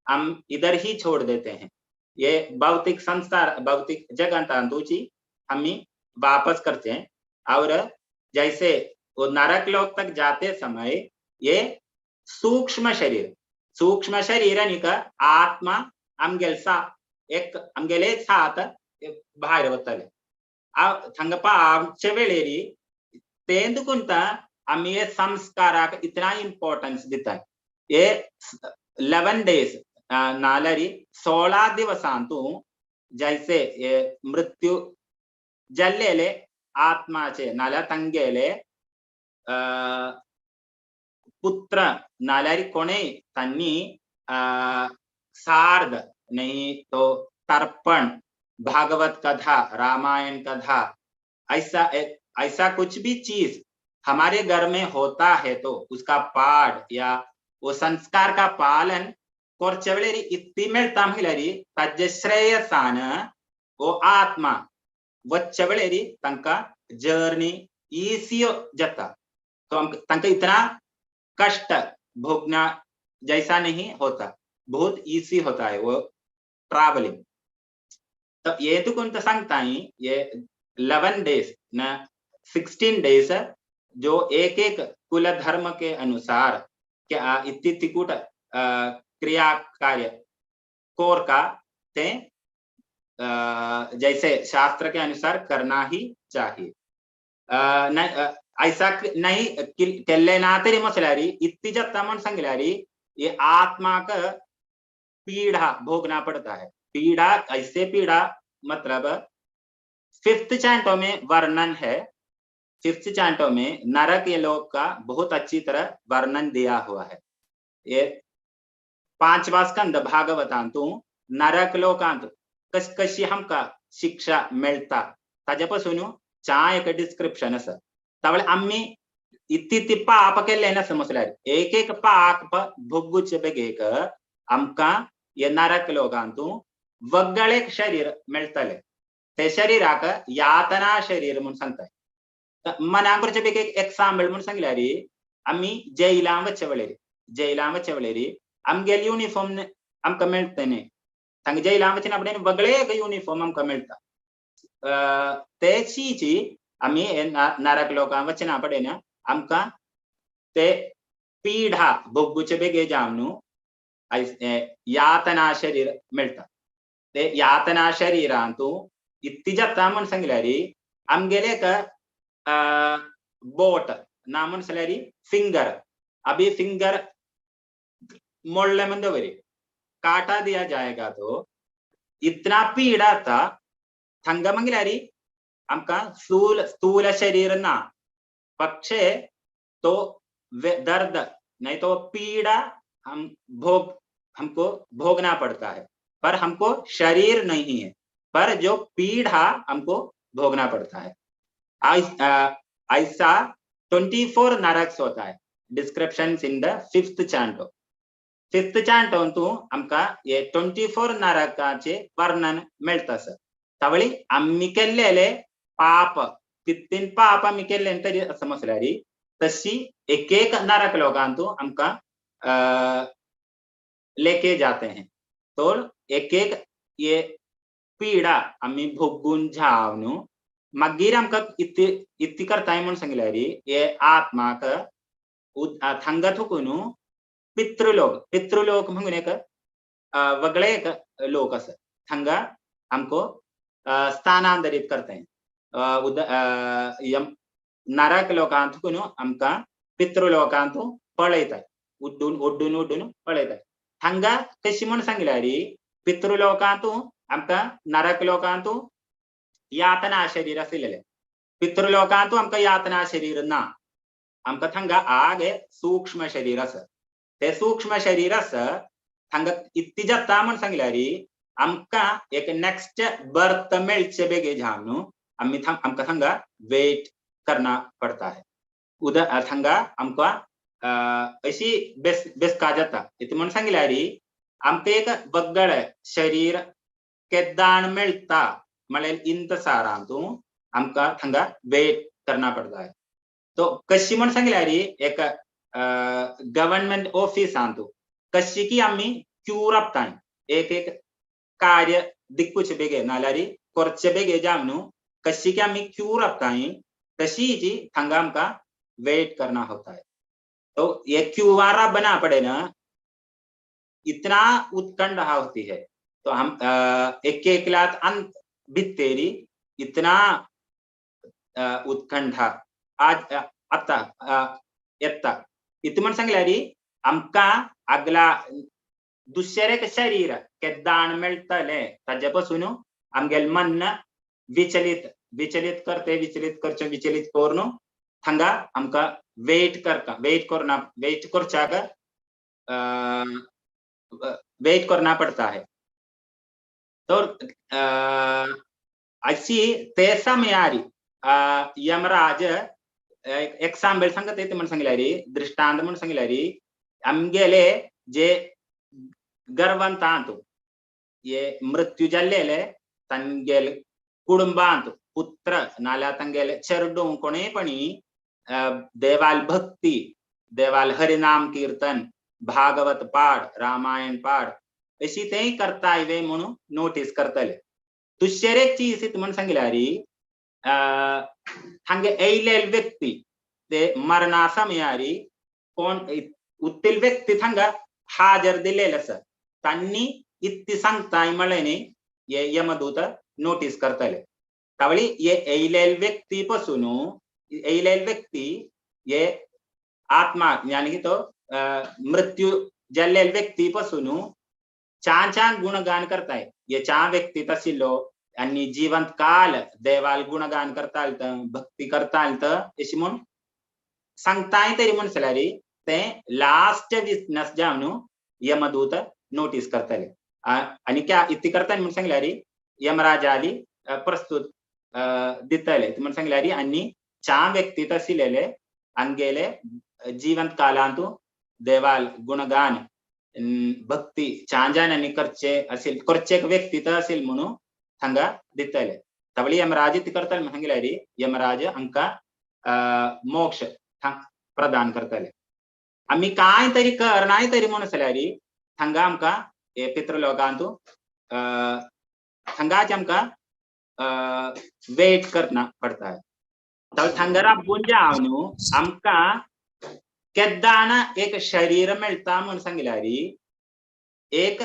हम इधर ही छोड़ देते हैं, ये भौतिक संसार भौतिक जगत हमें वापस करते हैं। और जैसे वो नरक लोक तक जाते समय ये सूक्ष्म शरीर, सूक्ष्म शरीर आणि का आत्मा आमगेल सा एक आमगेले साथ भायर वतले। थंगा पावचे वेळेरी तेंदुकुंता आमी हे संस्काराक इतना इम्पॉर्टन्स दितात। हे 11 डेज नाल्यारी 16 दिवसांतू जैसे हे मृत्यू जाल्लेले आत्माचे नाल्यार तांगेले पुत्र नाल्यार कोणेय तांणी सार्द नहीं तो तर्पण, भागवत कथा, रामायण कथा, ऐसा ऐसा कुछ भी चीज हमारे घर में होता है तो उसका पाठ या वो संस्कार का पालन करचे वेळेर इतली मेळटा म्हणल्यार ताजे श्रेयसान वो आत्मा वच्चे वेळेर तांकां जर्नी इजी जाता। तो तांकां इतना कष्ट भोगना जैसा नहीं होता, बहुत इजी होता है वो ट्रैवलिंग। तो ये तो कोण सांगता ये 11 डेज न 16 डेज जो एक एक कुल धर्म के अनुसार क्या इतनी तिकूट क्रिया कार्य कोर का ते जैसे शास्त्र के अनुसार करना ही चाहिए। ऐसा नहीं केल्ले ना तरी म्हटल्यार इतली जाता म्हण सांगल्यार ये आत्मा का पीड़ा भोगना पड़ता है। पीड़ा ऐसे पीड़ा मतलब 5th चैंटो में वर्णन है, 5th चैंटो में नरक ये लोक का बहुत अच्छी तरह वर्णन दिया हुआ है। ये 5वां स्कंद भागवतांतु नरक लोकांत कश कशी हमका शिक्षा मेळता ताजे पासून चा एक डिस्क्रिप्शन आसा। तावळे आमी इतली ती पाप केल्ले ना समजल्यार एक एक पाप भोगूचे बेगेक आमकां हे नरक लोकांतु वगळेक शरीर मेळटले, ते शरीराक यातना शरीर म्हूण सांगता। मनाक करचे बेग एक एग्जाम्पल म्हूण सांगल्यार आमी जैलां वचचे वेळेर, जैलां वचचे वेळेर आमगेले युनिफॉर्म आमकां मेळटा न्ही, तांकां जैलां वचना फुडें वगळे एक युनिफॉर्म आमकां मेळटा। ते चीची आमी नरक लोकां वचना पडे आमकां ते पीडा भोगूचे बेगे जावन न्हू यातना शरीर मेळटा। ते यातना शरीरांतू इतली जाता म्हण सांगल्यार आमगेले एक बोट ना म्हण सांगल्यार फिंगर, अभी फिंगर मोडले म्हण दवरी काटा दिया जाएगा तो इतना पीडा था थंगा मागल्यार आमकां स्थूल स्थूल शरीर ना पक्षे तो दर्द नहीं तो पीड़ा हम भोग हमको भोगना पड़ता है, पर हमको शरीर नहीं है, पर जो पीड़ा हमको भोगना पड़ता है। ऐसा 24 नरक होता है description in the 5th canto. 5th चांटोंतु आमकां हे 24 नरकाचे वर्णन मेळटा सर। तावळी आमी केल्लेले पाप कितलीं पाप आमी केल्ले तरी समजल्यार तशी एक एक नरक लोकांतु आमकां लेके जाते हैं। तो एक एक ये पीडा आमी भोगून जावन मागीर आमकां इतली इतली करताय म्हूण सांगल्यार हे आत्माक थंगा थकून पितृलोक, पितृलोक म्हणून एक वगळे एक लोक आसा, थंगा हमको स्थानांतरित करते हैं। नरक लोकांतून आमकां पितृलोकांत पळयतात, उड्डून उड्डून उड्डून पळयतात। हांगा कशी म्हण सांगल्यार पितृलोकांत आमकां नरक लोकांत यातना शरीर आशिल्लें, पितृलोकांत आमकां यातना शरीर ना, आमकां थंगा आगे सूक्ष्म शरीर आसा। ते सूक्ष्म शरीर आसा थंगा इतली जाता म्हण सांगल्यार आमकां एक नेक्स्ट बर्थ मेळचे बेगे जावन न्हू आमी आमकां थंगा वेट करना पडता है। उदर थंगा आमकां अशी बेस बेसका जाता। इतलें म्हण सांगल्यार आमकां एक वगळ शरीर केद्दाण मेळता म्हळ्यार इंतसारांतू आमकां थंगा वेट करना पडता. तो कशी म्हण सांगल्यार एक गव्हर्नमेंट ऑफिसांतू कशी की आमी क्यू राबताय एक एक कार्य दिक्कुचे बेगे नाल्यार करचे बेगे जावन न्हू कशी की आमी क्यू राबताय तशी जी थंगा आमकां वेट करना होता है. तो ये क्यू आर बना पड़े ना, इतना उत्कंठा होती है. तो हम एक एकलात अंत भित्तेरी इतना उत्कंठा आज आता येता इतू म्हण सांगल्यार आमकां आगला दुसरे शरीर केद्दाण मेळटले ताजे पासून आमगेले मन विचलित विचलित करते विचलित करचे विचलित करून थंगा आमकां वेट करता वेट करना वेट करच्याक वेट करना पडता है. तर अशी ते समयारी यमराज एक्साम्पल सांगत येते म्हण सांगल्यार दृष्टांत म्हण सांगल्यार आमगेले जे गर्वंतांत हे मृत्यू जाल्लेले तांगेले कुटुंबांत पुत्र नाल्यार तांगेले चेडूं कोणेपणी देवाल भक्ती देवाल हरिनाम कीर्तन भागवत पाठ रामायण पाठ अशी तेय करताय वे म्हणून नोटीस करतले. दुसरे एक चीज म्हण सांगल्यार हांगे येयलेले व्यक्ती ते मरणा समयारी कोण उत्तील व्यक्ती थांगा हाजर दिलेले आसा तांणी इत्ती सांगताय म्हळ्ळें न्ही हे यमदूत नोटीस करतले. तावळी हे येयलेले व्यक्ती पासून येयलेले व्यक्ती हे आत्मा यानी की तो मृत्यू जाल्लेले व्यक्ती पासून छान छान गुणगान करताय. हे छान व्यक्ती आशिल्लो आनी जिवंत काल देवाल गुणगान करताल भक्ती करताल अशी म्हूण सांगताय तरी म्हण जाल्यार ते लास्ट विटनस जावन यमदूत नोटीस करतले. आनी क्या इतली करता म्हूण सांगल्यार यमराजाली प्रस्तुत दितले म्हूण सांगल्यार आनी छान व्यक्ती आशिल्ले हांगेले जिवंत कालांतू देवाल गुणगान भक्ती छान जाणांनी करचे असेल करचे एक व्यक्ती तर असेल म्हणून हांगा दितले. तावळी यमराज ती करतले म्हूण सांगल्यार यमराज हांकां मोक्ष प्रदान करतले. आमी कांय तरी करनाय तरी म्हूण जाल्यार हांगा आमकां हे पितृलोकांतू हांगाच आमकां वेट करना पडटा. थंगा राबून जावन न्हू आमकां केद्दाना एक शरीर मेळटा म्हूण सांगल्यार एक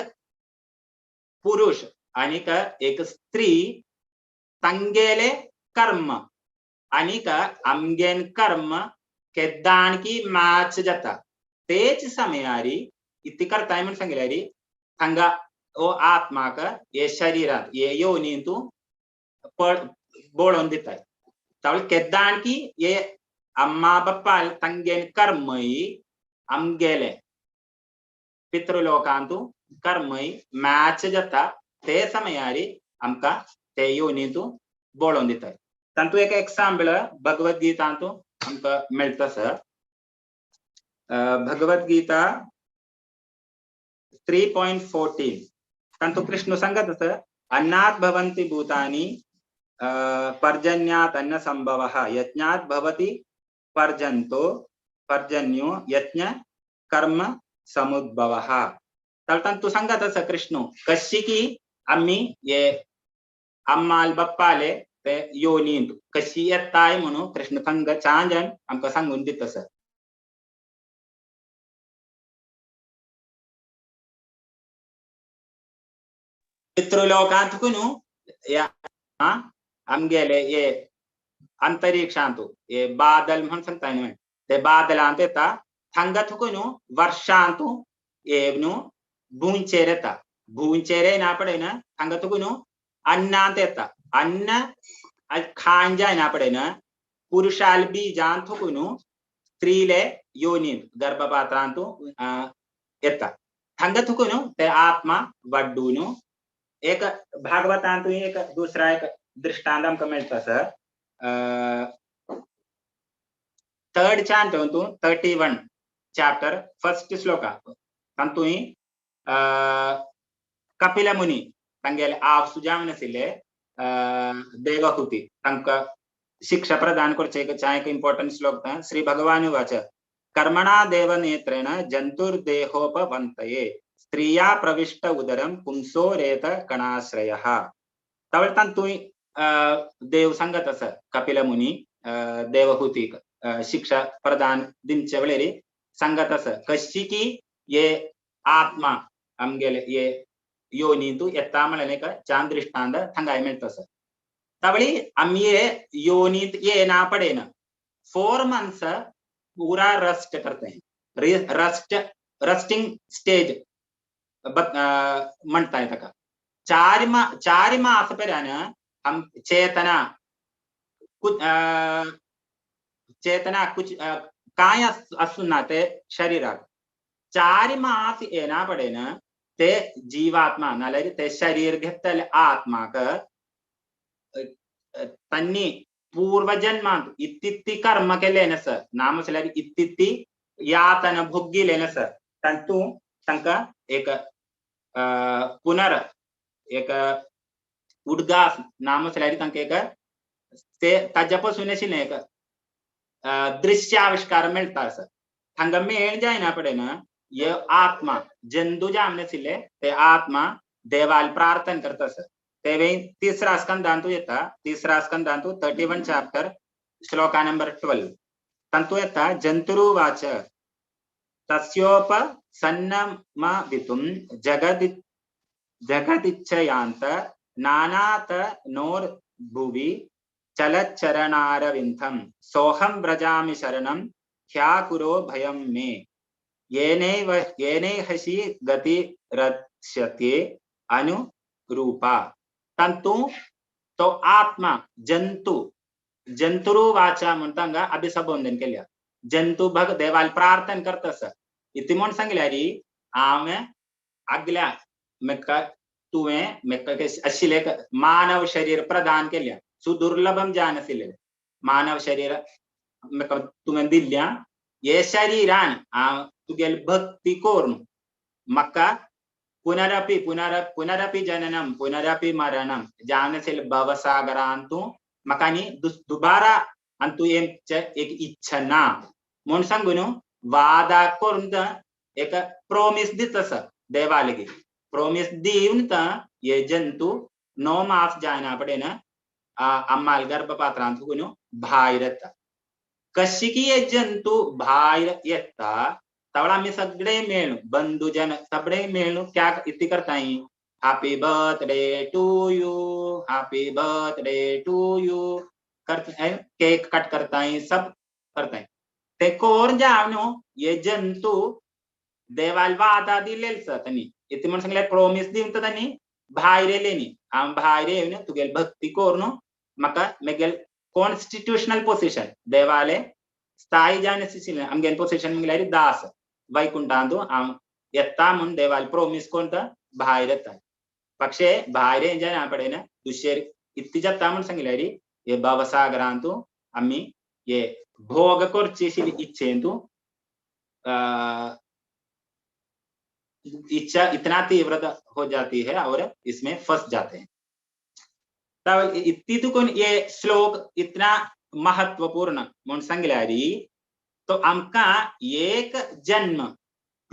पुरुष आनीक एक स्त्री तांगेले कर्म आनीक आमगेन कर्म केद्दाण की मॅच जाता तेच समयारी इतली करताय म्हूण सांगल्यार हांगा ओ आत्माक हे शरीरांत हे योनींतू बोळोवन दिताय. तावळ केद्दाण की हे अम्मा बाप्पा तांगेन कर्मय आमगेले पितृलोकांतू कर्मय मॅच जाता ते समयारी आमकां ते योनींतू बोळोवन दिताय. तातूंत एक एक्साम्पल भगवद्गीतांतू आमकां मेळटा सर. भगवद्गीता 3.14 तातूंत कृष्ण सांगत आसा अन्नात् भवन्ति भूतानि पर्जन्यात् अन्न संभवः यज्ञात् भवति पर्जन्तो पर्जन्यो यज्ञ कर्म समुद्भवः. तर तातूंत सांगत आसा कृष्ण कशी की आमी हे अम्माल बाप्पाले ते योनींत कशी येताय म्हणून कृष्ण थंग छान जाण आमकां सांगून दिता सर. पितृलोकांत न्हू आमगेले हे अंतरिक्षांतू हे बादल म्हण सांगता न्हू ते बादलांत येता थंगा तुका न्हू वर्षांतू हे न्हू भूंयचेर येता भूंयचेर येना पडय हांगा तुका न्हू अन्नांत येता अन्न खाण जायना पडय पुरुषाल बीजांत तुका न्हू स्त्रीले योनींत गर्भपात्रांतू येता थंगा तुका न्हू ते आत्मा वड्डू न्हू. एक भागवतांतू एक दुसरा एक दृष्टांत आमकां मेळटा sir. Third canto 31 chapter first श्लोका तातूंत कपिल मुनी तांगेले आवसू जावन आशिल्ले देवहूती तांकां शिक्षा प्रदान करचे एक इम्पॉर्टंट श्लोक श्री भगवान उवाच कर्मणा देवनेत्रेण जंतुर्देहोपवन्तये स्त्रिया प्रविष्ट उदरं पुंसो रेत कणाश्रयः. तवळ तांतूय देव सांगत आसा कपिल मुनी देवहूतीक शिक्षा प्रदान दिवचे वेळेर सांगत आसा कशी की ये आत्मा आमगेले ये योनींतु येता म्हणलें एक छान दृष्टांत थांगाय मेळटा आसा. तवळी आमी ये योनीत येना पडेना 4 मंथ्स पूरा रस्ट करते हैं, रस्ट रस्टिंग स्टेज म्हणताय ताका. 4 मास पर्यंत हम चेतना कुछ चेतना कुछ काय आसूं ना ते शरीराक 4 मास येना पडेना ते जीवात्मा नाल्यार ते शरीर घेतले आत्माक तांणी पूर्वजन्मांत इत्तित्ती कर्म केलें आसा ना म्हटल्यार इत्तित्ती यातन भोगिलें आसा तातूंत तांकां एक पुनर एक उडगास ना म्हटल्यार तांकां एक ते ताज्या पासून आशिल्लें एक दृश्य आविष्कार मेळटा आसा. हांगा मेळ जायना पडेना ये आत्मा जंतू जावन आशिल्ले ते आत्मा देवाल प्रार्थना करता आसा. ते तिसरा स्कंदांतु येता, तिसरा स्कंदांतु 31 चॅप्टर श्लोका नंबर 12 तांतु येता जंतुरुवाच तस्योपसन्नमवितुं जगदिच्छयांत नानातनोर्भुवि चलच्चरणारविन्दं सोऽहं व्रजामि शरणं ह्याकुरो भयं मे येनैव येनैहसि गतिरक्ष्यते अनुरूपा. तांतू तो आत्मा जंतू जंतुरुवाचा म्हणटा हांगा अभिसंबोधन केल्या जंतू भग देवाल प्रार्थना करता आसा. इतलें म्हूण सांगल्यार हांवें आगल्या म्हाका तुवें म्हाका आशिल्लें मानव शरीर प्रदान केल्या सुदुर्लभम जान आशिल्लें मानव शरीर म्हाका तुवें दिल्ल्या हे शरीरान हांव तुगेली भक्ती करून म्हाका पुनरपि पुनरपि जननम पुनरपि मरणम जावन आशिल्लें भवसागरांतू म्हाका आनी दुबारा आनी तूं एक इच्छा ना म्हूण सांगून वादा करून एक प्रोमीस दिता आसा देवा लागीं. प्रोमीस दिवन हे जंतू 9 मास जायना पडेन अम्माल गर्भपात्रांत फुगून भायर येता. कशी की हे जंतू भायर येता तवळ आमी सगळे मेळून बंधुजन सगळे मेळून क्या इतली करताय happy birthday to you happy birthday to you करताय, केक कट करताय, सब करताय. ते कोर जावन न्हू हे जंतू देवाल वादा दिलेल आसा तांणी इतलें म्हूण सांगल्यार प्रोमीस दिवन तर तांणी भायर येयले न्ही हांव भायर येवन तुगेली भक्ती करून म्हाका म्हगेले कॉन्स्टिट्युशनल पोजिशन देवाले स्थायी जावन आशिल्लें आमगेलें पोजिशन म्हणल्यार दास वैकुंठांतू हांव येता म्हूण देवाल प्रोमीस करून तो भायर येता. पक्षे भायर येयना पडेना दुसरे इतली जाता म्हूण सांगल्यार हे भवसागरांतू आमी हे भोग करची आशिल्ली इच्छेंतू इच्छा इतना तीव्रता हो जाती है और इसमें फंस जाते हैं. तब इतनी तो ये श्लोक इतना महत्वपूर्ण म्हूण सांगल्यार तो आमकां एक जन्म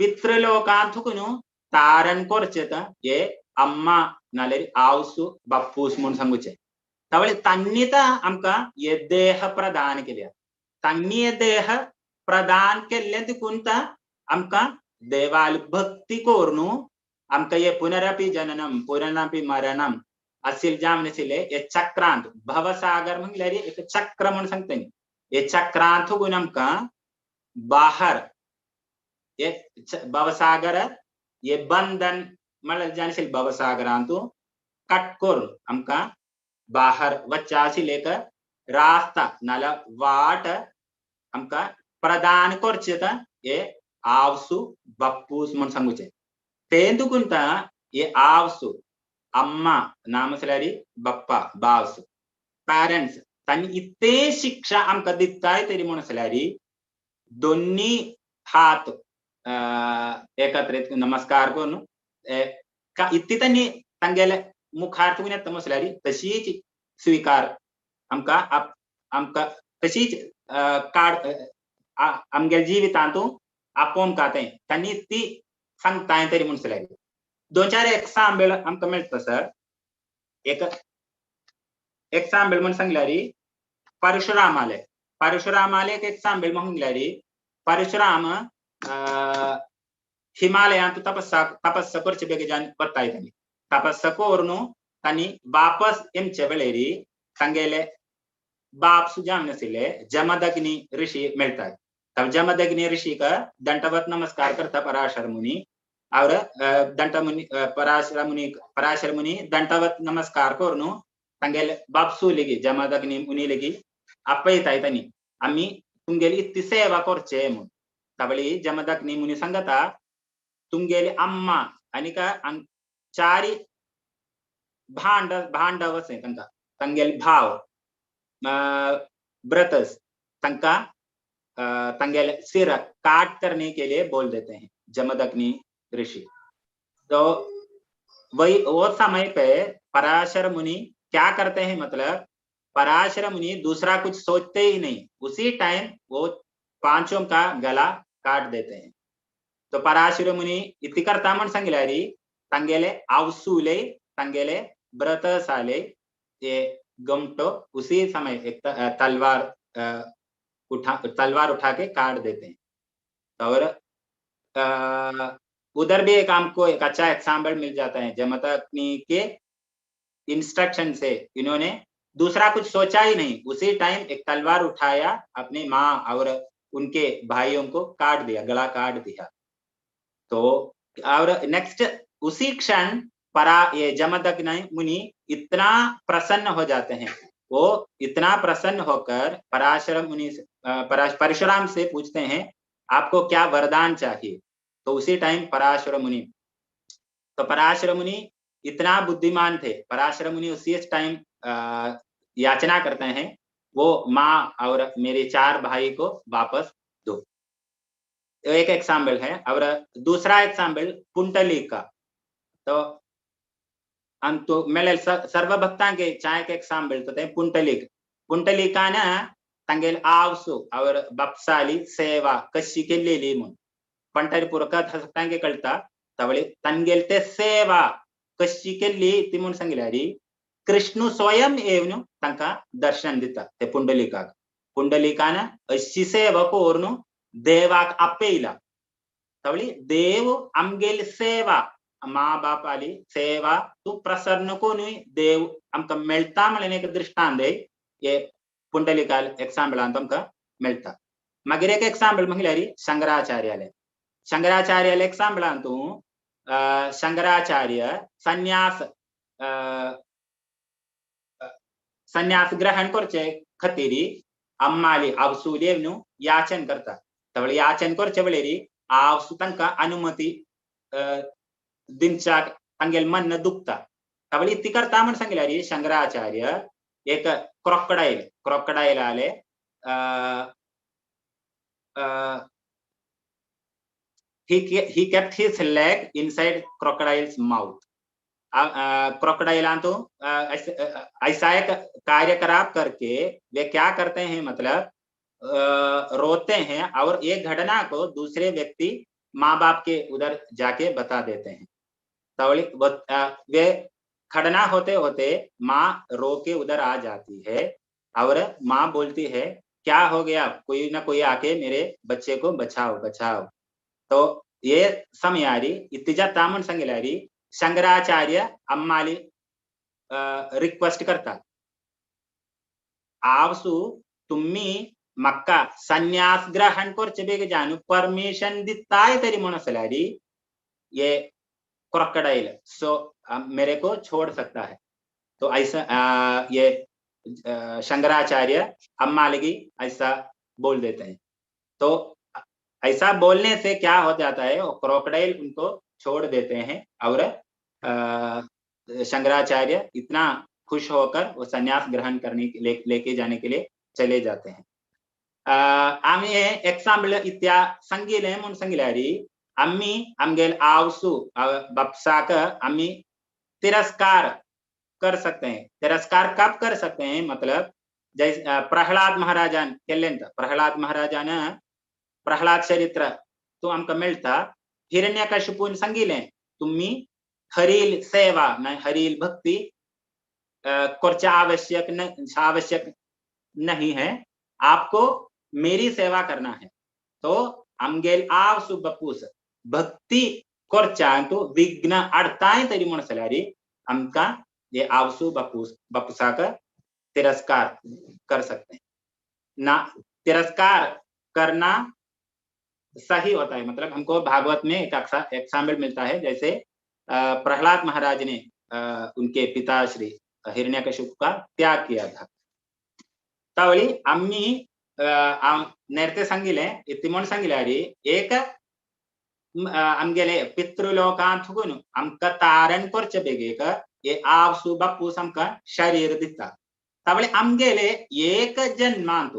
पितृलोकांत न्हू तारण करचें हे अम्मा नाल्यार आवसू बाप्पूस म्हूण सांगुचें. तवळे तांणी तर आमकां हे देह प्रदान केल्या, तांणी हे देह प्रदान केल्ले देखून आमकां देवाल भक्ती करून आमकां हे पुनरपि जननम पुनरपि मरणम आशिल्लें जावन आशिल्लें हे चक्रांत भवसागर म्हणल्यार एक चक्र म्हूण सांगता न्ही हे चक्रांत फुगून आमकां बाहर हे भवसागर हे बंधन म्हणल्यार जावन आशिल्लें भवसागरांतू कट करून आमकां बाहर वच्चें आशिल्लें एक रास्ता नाल्यार वाट आमकां प्रदान करचें हे आवसू बाप्पूस म्हूण सांगुचें. तें दुखून हे आवसू अम्मा ना म्हटल्यार बाप्पा बावसू पॅरंट्स तांणी इतले शिक्षा आमकां दिताय तरी म्हूण आसल्यार दोन्ही हात एकत्रित नमस्कार करून इतली तांणी तांगेले मुखार तुगून येता म्हसल्यार तशीच स्वीकार आमकां आमकां तशीच काड आमगेल्या जिवितांतू आपोवंक तें तांणी ती सांगताय तरी म्हणसल्यार दोन चार एग्जाम्पल आमकां मेळटा सर. एक एग्जाम्पल म्हूण सांगल्यार परशुरामाले, परशुरामाले एक एग्जाम्पल म्हणल्यार परशुराम हिमालयांत तपस्या तपस्या करचे बेगीन वताय तांणी तपस्या करून तांणी वापस येमचे वेळेर तांगेले बाप सुजावन आशिल्ले जमदग्नी ऋषी मेळटात. तब जमदग्नि ऋषि का दंडवत नमस्कार करता पराशर मुनि और दंड मुनि पराशर मुनि दंडवत नमस्कार करून तांगेले बापसू लेगी जमदग्नि मुनि लेगी आपयताय तांणी आमी तुमगेली इतली सेवा करचे म्हूण. तवळी जमदग्नि मुनि सांगता तुमगेली अम्मा आनी चारी भांड भांडव आसा तांकां तांगेले भाव ब्रतस तांकां तांगेले सिर काट करने के लिए बोल देते हैं जमदग्नि ऋषि. तो वही वो समय पे पराशर मुनि क्या करते हैं, मतलब पराशर मुनि दूसरा कुछ सोचते ही नहीं, उसी टाइम वो पांचों का गला काट देते हैं. तो पराशर मुनि इति करता म्हण सांगल्यार तांगेले आवसूले तांगेले ब्रतसाले ये गमटो उसी समय एक तलवार तलवार उठा के काट देते हैं. और उधर भी एक हमको एक अच्छा एग्जाम्पल मिल जाता है, जमदग्नि के इंस्ट्रक्शन से इन्होंने दूसरा कुछ सोचा ही नहीं, उसी टाइम एक तलवार उठाया, अपनी माँ और उनके भाइयों को काट दिया, गला काट दिया. तो और नेक्स्ट उसी क्षण परा ये जमदग्नि मुनि इतना प्रसन्न हो जाते हैं, वो इतना प्रसन्न होकर पराशर मुनि परशुराम से पूछते हैं आपको क्या वरदान चाहिए. तो उसी टाइम पराशर मुनि, तो पराशर मुनि इतना बुद्धिमान थे, पराशर मुनि उसी टाइम याचना करते हैं वो माँ और मेरे चार भाई को वापस दो. एक एग्जाम्पल है. और दूसरा एग्जाम्पल पुंडलिक का, तो अंतु मेले सर्व भक्तांके चायक एग्जाम्पल तो ते पुंडलिक. पुंडलिकान तांगेले आवसू और बापसाली सेवा कशी केल्लेली म्हूण पंढरपूरकात तांगे कळटा. तवळे तांगेले ते सेवा कशी केल्ली ती म्हूण सांगल्यार कृष्ण स्वयं येवन तांकां दर्शन दिता ते पुंडलिकाक. पुंडलिकान अशी सेवा करून देवाक आपयला. तवळी देव आमगेली सेवा माँ बापाली सेवा तूं प्रसन्न कोनूय देव आमकां मेळटा म्हणलें एक दृश्टांत हे पुंडलिकाल एग्जाम्पलान आमकां मेळटा. मागीर एक एग्जाम्पल म्हणल्यार शंकराचार्याले. शंकराचार्याले एग्जाम्पलान तूं शंकराचार्य संन्यास संन्यास ग्रहण करचे खातीर अम्माली आवसूली न्हू याचन करता. तवळे याचन करचे वेळेर आवसू तांकां अनुमती दिवच्याक तांगेले मन दुखता. तवळी ती करता म्हण सांगल्यार शंकराचार्य एक क्रॉकडायल क्रॉकडायल आले he kept his leg inside crocodile's mouth. Crocodile तो ऐसा एक कार्यकलाप करके वे क्या करते हैं, मतलब रोते हैं और एक घटना को दूसरे व्यक्ति माँ बाप के उधर जाके बता देते हैं. तो वे खड़ना होते होते माँ रो के उधर आ जाती है और माँ बोलती है क्या हो गया, कोई ना कोई आके मेरे बच्चे को बचाओ बचाओ. तो ये समय आ रही इतिजा तामन संगेलारी शंकराचार्य अम्माली रिक्वेस्ट करता आवसू तुम्ही मक्का संन्यास ग्रहण करचे बेग जानू परमिशन दिताय तरी म्हण आसल्यार ये क्रोकोडाइल सो मेरे को छोड़ सकता है. तो ऐसा ये शंकराचार्य अम्मालगी ऐसा बोल देते हैं. तो ऐसा बोलने से क्या हो जाता है, वो क्रोकोडाइल उनको छोड़ देते हैं और शंकराचार्य इतना खुश होकर वो संन्यास ग्रहण करने लेके जाने के लिए चले जाते हैं. आमी एग्जाम्पल इत्या सांगिलें म्हूण सांगल्यार आमी आमगेले आवसू बापसाक आमी तिरस्कार कर सकते हैं। तिरस्कार कब कर सकते हैं, मतलब जैसे प्रहलाद महाराजान केल्लें। प्रहलाद महाराजान प्रहलाद चरित्र तो आमकां मेळटा। हिरण्यकशिपून सांगिलें तुम्ही हरील सेवा ना हरील भक्ती करचे आवश्यक न, आवश्यक नहीं है, आपको मेरी सेवा करना है। तो आमगेल आवसु बपूस भक्ती करच्यांत विघ्न अडताय तरी म्हण जाल्यार आमकां हे आवसु बापूस बापूसाक तिरस्कार कर सकते हैं ना। तिरस्कार करना सही होता है, मतलब हमको भागवत में एक एग्जाम्पल मिलता है, जैसे प्रहलाद महाराज ने उनके पिता श्री हिरण्यकशिपु का त्याग किया था। तावली आम्ही नेरते सांगिले इति म्हण सांगिल्यार एक आमगेले पितृलोकांत आमकां तारण करचे बेगीक हे आवसू बापूस आमकां शरीर दिता। तावली आमगेले एक जन्मांत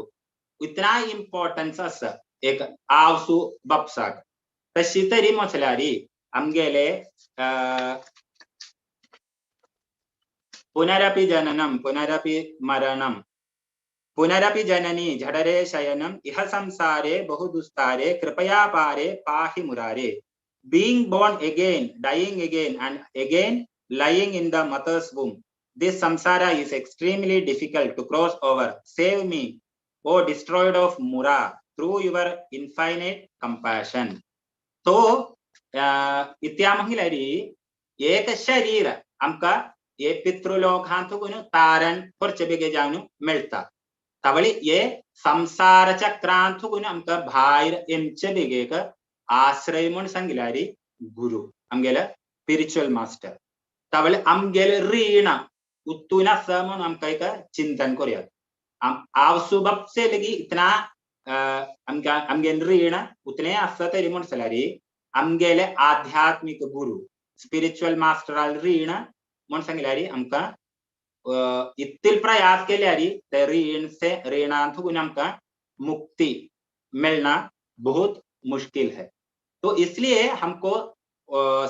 इतना इम्पॉर्टन्स आसा एक आवसू बापसाक। तशी तरी म्हटल्यार आमगेले पुनरपि जननम पुनरपि मरणम पुनरपि जननी जठरे शयनम इह संसारे बहु दुस्तारे कृपया पारे पाहि मुरारे। Being born again, dying again and again lying in the mother's womb, this samsara is extremely difficult to cross over. Save me, O destroyed of Mura, through your infinite compassion. तो इत्या म्हणल्यारी एक शरीर आमकां हे पितृलोकांत तारण करचे बेगे जावन मेळटा। तावळी हे संसार चक्रांत आमकां भायर येमचे बेगेक आश्रय म्हण सांगिल्यारी गुरु आमगेले स्पिरिच्युअल मास्टर। तावळी आमगेले रीण उत्तून आसा म्हूण आमकां एक चिंतन करुया। आवसू बापचे लेगीत इतना आमकां आमगेले रीण उतलें आसता तरी म्हण जाल्यार आमगेले आध्यात्मीक गुरु स्पिरिच्युअल मास्टराल रीण म्हण सांगिल्यार आमकां इतले प्रयास केल्यार ते रीण से रीणांतून आमकां मुक्ति मिलना बहुत मुश्किल है। तो इसलिए हमको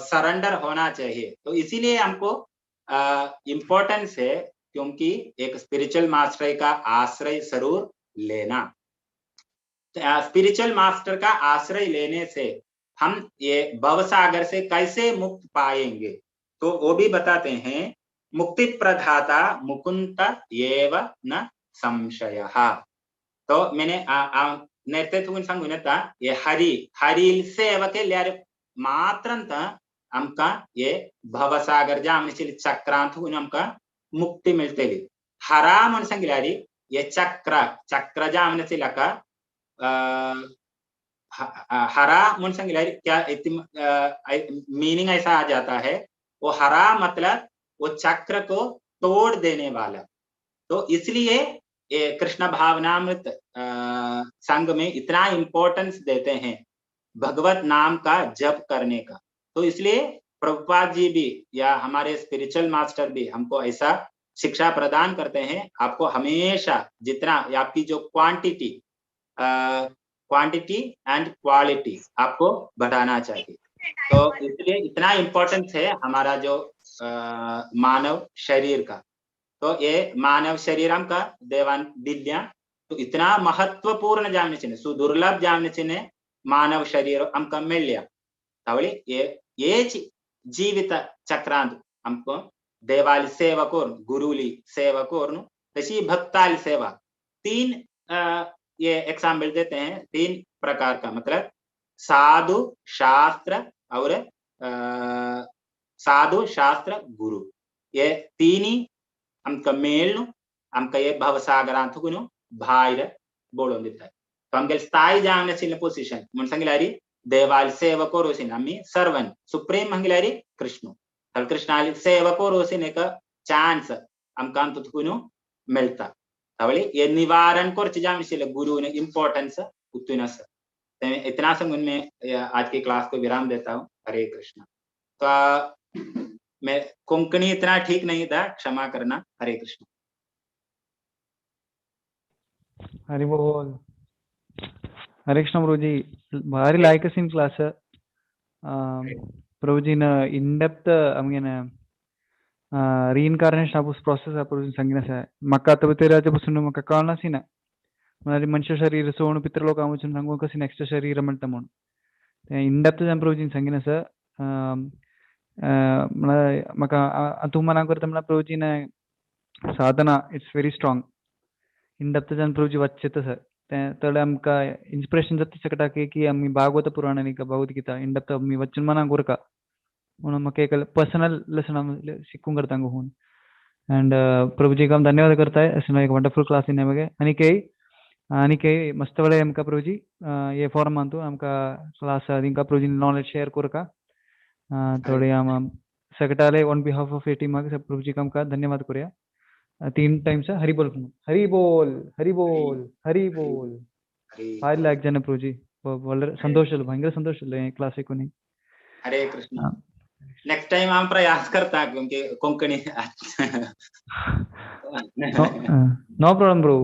सरेंडर होना चाहिए। तो इसीलिए हमको इम्पोर्टेंस है, क्योंकि एक स्पिरिचुअल मास्टर का आश्रय जरूर लेना। स्पिरिचुअल मास्टर का आश्रय लेने से हम ये भवसागर से कैसे मुक्त पाएंगे, तो वो भी बताते हैं। मुक्ति प्रदाता मुकुंद एव न संशयः। तो मैंने नेते सांगून येता हे हरी हरील सेवा केल्यार मात्रंत आमकां हे भवसागर जावन चक्रांत आमकां मुक्ती मेळटली। हरा म्हण सांगिल्यार हे चक्र चक्र जावन का हरा म्हण सांगिल्यार क्या मीनिंग ऐसा आ जाता है, वो हरा मतलब वो चक्र को तोड़ देने वाला। तो इसलिए ये कृष्ण भावनामृत संघ में इतना इम्पोर्टेंस देते हैं भगवत नाम का जप करने का। तो इसलिए प्रभुपाद जी भी या हमारे स्पिरिचुअल मास्टर भी हमको ऐसा शिक्षा प्रदान करते हैं, आपको हमेशा जितना आपकी जो क्वांटिटी क्वांटिटी एंड क्वालिटी आपको बढ़ाना चाहिए। तो इसलिए इतना इम्पोर्टेंस है हमारा जो मानव शरीर का। तो ये मानव शरीर का देवान दिल्या तो इतना महत्वपूर्ण जावने चाहिए, सुदुर्लभ जावने चाहिए मानव शरीर आमकां मेळ्ळ्या। तावळी ये जीवित चक्रांत आमकां देवाली सेवा करून गुरुली सेवा करून तशी भक्ताली सेवा, तीन ये एग्जाम्पल देते हैं, तीन प्रकार का, मतलब साधु शास्त्र और साधु शास्त्र गुरु, ये तीन ही आमकां मेळ्ळू आमकां हे भवसागरांत भायर बोडोवन दितात। तो आमगेले स्थायी जावन आशिल्लें पोजिशन म्हण सांगिल्यार देवाली सेवा करूं आमी सर्वंट सुप्रीम म्हणल्यार कृष्ण, कृष्णाली सेवा करूं एक चान्स आमकां तितून मेळटा। तावळी हे निवारण करचें जावन आशिल्लें गुरून इम्पोर्टन्स उतून आसा। इतना सांगून मैं आज की क्लास को विराम देता हूँ। हरे कृष्ण। तो मैं कोंकणी इतना ठीक नहीं था, क्षमा करना। हरे कृष्ण।
हरि बोल। हरे कृष्ण प्रभुजी, भारी लायक सीन क्लास प्रभुजीन इन डेप्थ आमगेन रिइन्कार्नेशन प्रोसेस प्रभुजीन सांगिना आसा. म्हाका आतां तेराचे पसून म्हाका कळनासी ना म्हळ्यार मनुष्य शरीर सोडून पितृलोका वचून सांगू कशी नेक्स्ट शरीर म्हणटा म्हणून तें इन डेप्थ जावन प्रभुजीन सांगिना आसा. म्हळ्यार म्हाका तूं मना करता म्हळ्यार प्रभुजीन साधना it's very strong in depth जावन प्रभुजी वाचता सर तें थोडें आमकां इन्स्पिरेशन जाता शकता की आमी भागवत पुराण आनी भगवत गीता इन डेप्थ आमी वचून मना करका म्हणून म्हाका एक पर्सनल लेसन शिकूंक करता हून. अँड प्रभुजीक हांव धन्यवाद करताय अशें एक वंडरफुल क्लास इन मगे. आनीकय मस्त वेळे आमकां प्रभुजी हे फॉर्मांतू आमकां क्लास तिंका प्रभुजी नॉलेज शेअर करका थोडे आम सगळ्याले ऑन बिहाफ ऑफ ए टीमाक प्रभुजीक आमकां धन्यवाद करूया. 3 टाइम्स हरी बोल हरी बोल हरी बोल हरी बोल. 5 लाख जन प्रभुजी വളരെ സന്തോഷമല്ലോ, ഭയങ്കര സന്തോഷമല്ലേ क्लास ऐकून.
हरे कृष्ण. नेक्स्ट टाइम हम प्रयास करता क्योंकि कोंकणी
नो प्रॉब्लम ब्रो.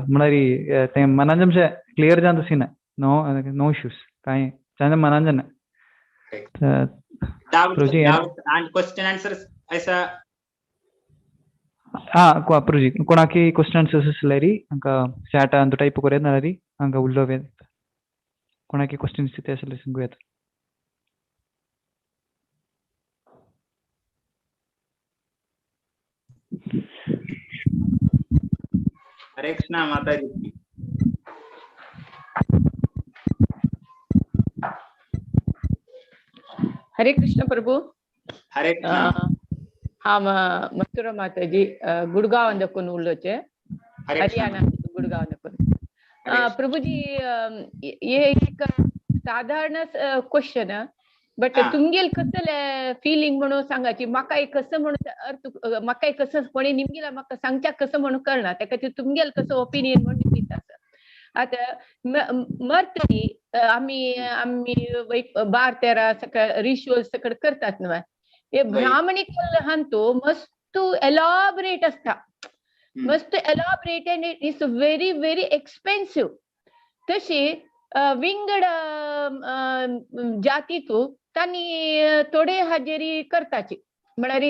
म्हळ्यार ते मनांजमशे क्लियर जावन तशी ना, नो नो इश्यूज काय चांद मनांजन.
क्वेश्चन आंसर ऐसा
हा प्रभुजी कोणाकी क्वेश्चन आन्सर्स आसल्यार हांकां चॅट अंत टायप करूया नाल्यार हांकां उलोवया. कोणाकी क्वेश्चन्स ते आसल्यार सांगू येता.
हरे कृष्णा माता जी.
हरे कृष्ण प्रभु.
हरे कृष्ण.
हा मथुरा माताजी गुडगांव अंदकून उलोवचे, हरियाणा गुडगांव अंदकून. प्रभुजी हे एक साधारण क्वेश्चन बट तुमगेल कसले फिलिंग म्हणून सांगाची म्हाका एक कसं म्हणून अर्थ म्हाका एक कसं कोणी निमगेला म्हाका सांगच्या कसं म्हणून कळना, त्या खातीर तुमगेल कसं ओपिनियन म्हणून दिता. आतां मरतरी आमी आमी 12-13 सगळे रिच्युअल्स सगळे करतात न्हय, हे ब्राह्मणिकल हांतू मस्त एलॉबरेट आसता, मस्त elaborate and it is very very expensive. तशी विंगड जातीतू तांणी थोडे हाजेरी करताची म्हळ्यार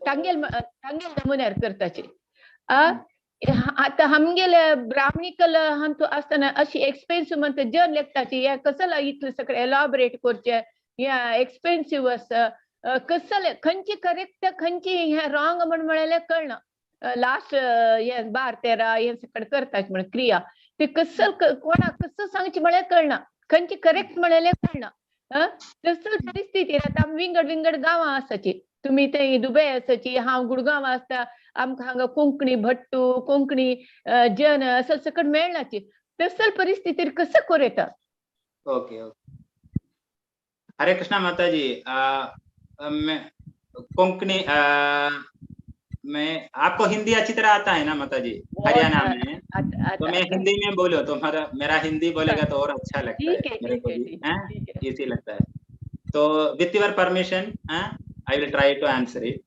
तांगेल तांगेल नमुन्यार करताची. आतां आमगेले ब्राह्मणिकल हांतू आसतना अशी एक्सपेन्सिव म्हणटा जन लेखताची हे कसला इतलें सगळें एलॉबरेट करचें, हे एक्सपेन्सिव आसा कसले खंयची करेक्ट खंयची हे रॉंग म्हण म्हळ्यार कळना. लास्ट हे 12-13 हे सगळें करतात म्हण क्रिया ते कसं कोणाक कसं सांगचें म्हळ्यार कळना, खंयची करेक्ट म्हळ्यार कळना. तसं परिस्थिती आतां आमी विंगड विंगड गांवां आसाची, तुमी थंय दुबय आसाची, हांव गुडगांव आसता, आमकां हांगा कोंकणी भट्टू कोंकणी जन असं सगळं मेळनाची. तसल परिस्थितीर कसं करूं येता?
Okay okay. हरे कृष्णा माता जी. मैं कोंकणी मैं आपको हिंदी अच्छी तरह आता है ना माता जी? हरियाणा में तो मैं हिंदी में बोलूँ तो मेरा हिंदी बोलेगा तो और अच्छा लगता है मेरे को भी, इजी लगता है. तो with your permission I will try to answer it.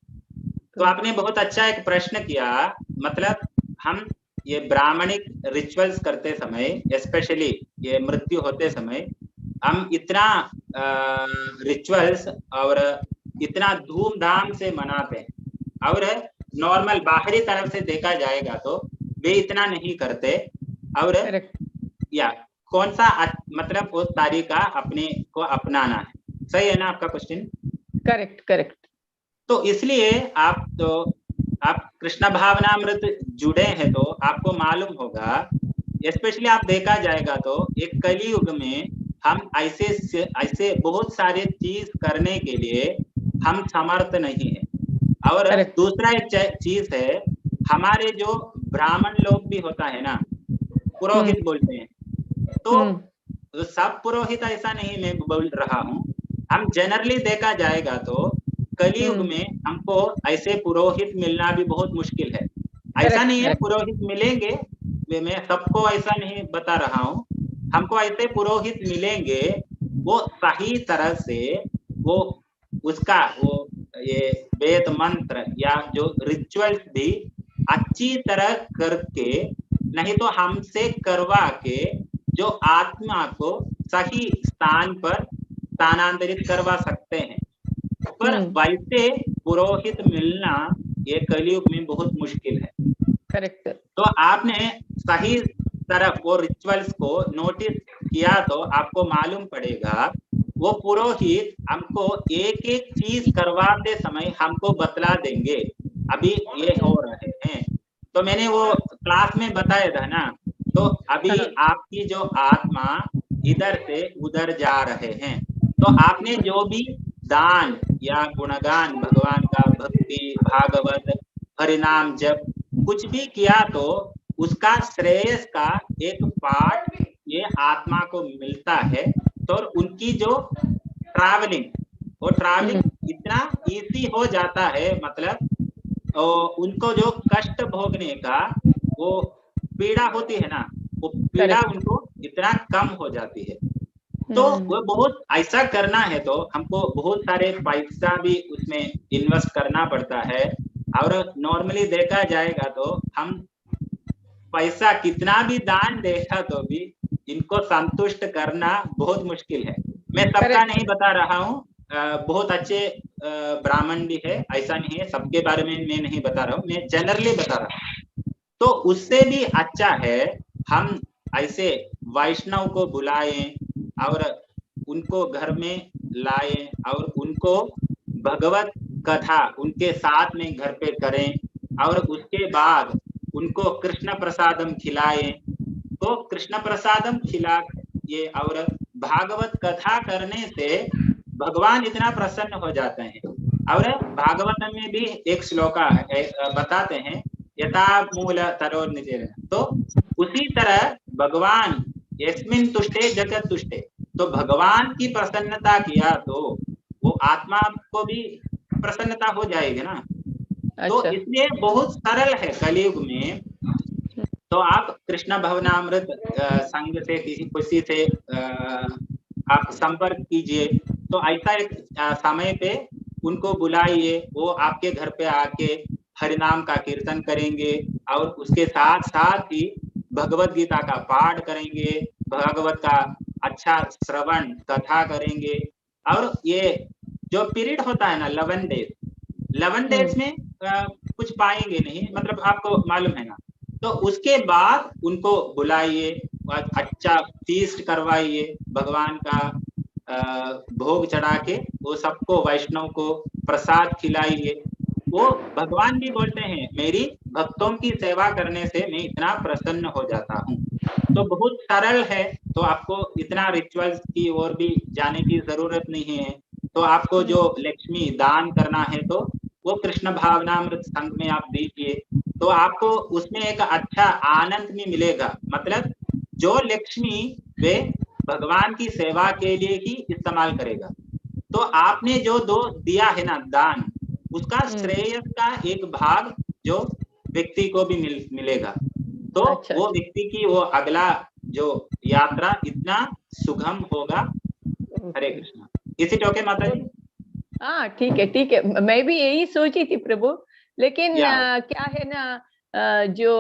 तो आपने बहुत अच्छा एक प्रश्न किया. मतलब हम ये ब्राह्मणिक रिचुअल्स करते समय, स्पेशली ये मृत्यु होते समय, हम इतना रिचुअल्स और इतना धूमधाम से मनाते हैं और नॉर्मल बाहरी तरफ से देखा जाएगा तो वे इतना नहीं करते. और या कौन सा मतलब वो तरीका अपने को अपनाना है, सही है ना आपका क्वेश्चन?
Correct correct.
तो इसलिए आप कृष्ण भावनामृत जुड़े हैं तो आपको मालूम होगा, स्पेशली आप देखा जाएगा तो एक कलयुग में हम ऐसे ऐसे बहुत सारे चीज करने के लिए हम समर्थ नहीं है. और दूसरा एक चीज है, हमारे जो ब्राह्मण लोग भी होता है ना, पुरोहित बोलते हैं, तो सब पुरोहित ऐसा नहीं मैं बोल रहा हूँ, हम जनरली देखा जाएगा तो कलयुग में हमको ऐसे पुरोहित मिलना भी बहुत मुश्किल है. ऐसा नहीं है पुरोहित मिलेंगे, मैं सबको ऐसा नहीं बता रहा हूँ, हमको ऐसे पुरोहित मिलेंगे वो सही तरह से वो उसका वो ये वेद मंत्र या जो रिचुअल्स भी अच्छी तरह करके, नहीं तो हमसे करवा के जो आत्मा को सही स्थान पर स्थानांतरित करवा सकते हैं। पर वैसे पुरोहित मिलना ये कलयुग में बहुत मुश्किल है।
करेक्ट।
तो आपने सही तरफ वो रिचुअल्स को नोटिस किया तो आपको मालूम पड़ेगा वो पुरोहित हमको एक एक चीज करवाते समय हमको बतला देंगे अभी ये हो रहे हैं। तो मैंने वो क्लास में बताया था ना, तो अभी आपकी जो आत्मा इधर से उधर जा रहे हैं, तो आपने जो भी दान या गुणगान, भगवान का भक्ति, भागवत, हरिनाम जप कुछ भी किया तो उसका श्रेयस का एक पार्ट ये आत्मा को मिलता है। तो उनकी जो ट्रैवलिंग, वो ट्रैवलिंग इतना इजी हो जाता है, मतलब उनको जो कष्ट भोगने का वो पीड़ा होती है ना, वो पीड़ा उनको इतना कम हो जाती है। तो वो बहुत ऐसा करना है तो हमको बहुत सारे पैसा भी उसमें इन्वेस्ट करना पड़ता है। और नॉर्मली देखा जाएगा तो हम पैसा कितना भी दान देगा तो भी इनको संतुष्ट करना बहुत मुश्किल है। मैं सबका नहीं बता रहा हूँ, बहुत अच्छे ब्राह्मण भी है, ऐसा नहीं है, सबके बारे में मैं नहीं बता रहा हूँ, मैं जनरली बता रहा हूँ। तो उससे भी अच्छा है हम ऐसे वैष्णव को बुलाएं और उनको घर में लाएं और उनको भगवत कथा उनके साथ में घर पे करें और उसके बाद उनको कृष्ण प्रसादम खिलाएं। तो कृष्ण प्रसादम खिला ये और भागवत कथा करने से भगवान इतना प्रसन्न हो जाते हैं। और भागवत में भी एक श्लोका है, बताते हैं यथा मूल तरोर्निजेन, तो उसी तरह भगवान यस्मिन तुष्टे जगत तुष्टे, तो भगवान की प्रसन्नता किया तो वो आत्मा को भी प्रसन्नता हो जाएगी ना। अच्छा। तो इसलिए बहुत सरल है कलयुग में। तो आप कृष्ण भवनामृत संघ से किसी से आप संपर्क कीजिए, तो ऐसा एक समय पे उनको बुलाइए, वो आपके घर पे आके हरिनाम का कीर्तन करेंगे और उसके साथ साथ ही भगवत गीता का पाठ करेंगे, भागवत का अच्छा श्रवण कथा करेंगे। और ये जो पीरियड होता है ना 11 डेज, 11 डेज में कुछ पाएंगे नहीं, मतलब आपको मालूम है ना। तो उसके बाद उनको बुलाइए, अच्छा फीस्ट करवाइए, भगवान का भोग चढ़ा के वो सबको वैष्णव को प्रसाद खिलाइए। वो भगवान भी बोलते हैं मेरी भक्तों की सेवा करने से मैं इतना प्रसन्न हो जाता हूँ। तो बहुत सरल है, तो आपको इतना रिचुअल्स की ओर भी जाने की जरूरत नहीं है। तो आपको जो लक्ष्मी दान करना है तो वो कृष्ण भावनामृत संघ में आप दीजिए, तो आपको उसमें एक अच्छा आनंद भी मिलेगा। मतलब जो लक्ष्मी वे भगवान की सेवा के लिए ही इस्तेमाल करेगा। तो आपने जो दो दिया है ना दान, उसका श्रेयस का एक भाग जो व्यक्ति को भी मिलेगा। तो अच्छा, वो व्यक्ति की वो अगला जो यात्रा इतना सुगम होगा। हरे कृष्णा। इसी टोके माता जी।
हाँ ठीक है, ठीक है, मैं भी यही सोची थी प्रभु, लेकिन क्या है ना जो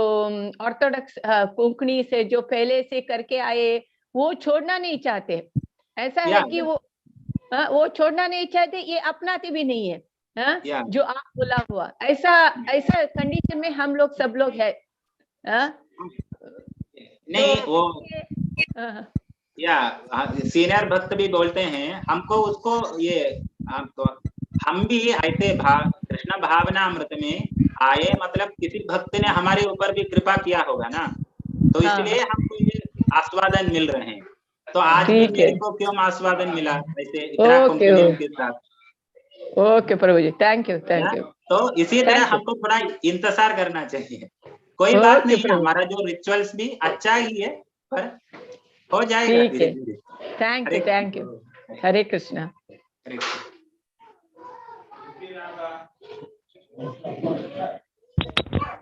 ऑर्थोडॉक्स कोंकणी से जो पहले से करके आए वो छोड़ना नहीं चाहते। ऐसा है कि वो छोड़ना नहीं चाहते, ये अपनाते भी नहीं है। हाँ? जो आप बोला हुआ ऐसा ऐसा कंडीशन में हम लोग सब लोग है। हाँ?
नहीं तो, वो या सीनियर भक्त भी बोलते हैं हमको उसको ये आपको हम भी ऐसे कृष्ण भावना अमृत में आए, मतलब किसी भक्त ने हमारे ऊपर भी कृपा किया होगा ना, तो इसलिए हमको ये आस्वादन मिल रहे हैं। तो आज भी मेरे को क्यों आस्वादन मिला ऐसे इतना कॉन्फिडेंस के साथ।
Okay Prabhu ji, thank you, thank you.
तो इसी तरह हमको थोड़ा इंतजार करना चाहिए, कोई बात नहीं, हमारा जो रिचुअल्स भी अच्छा ही है पर हो जाएगा।
ठीक है, thank you, thank you. Hare Krishna.
Hare Krishna.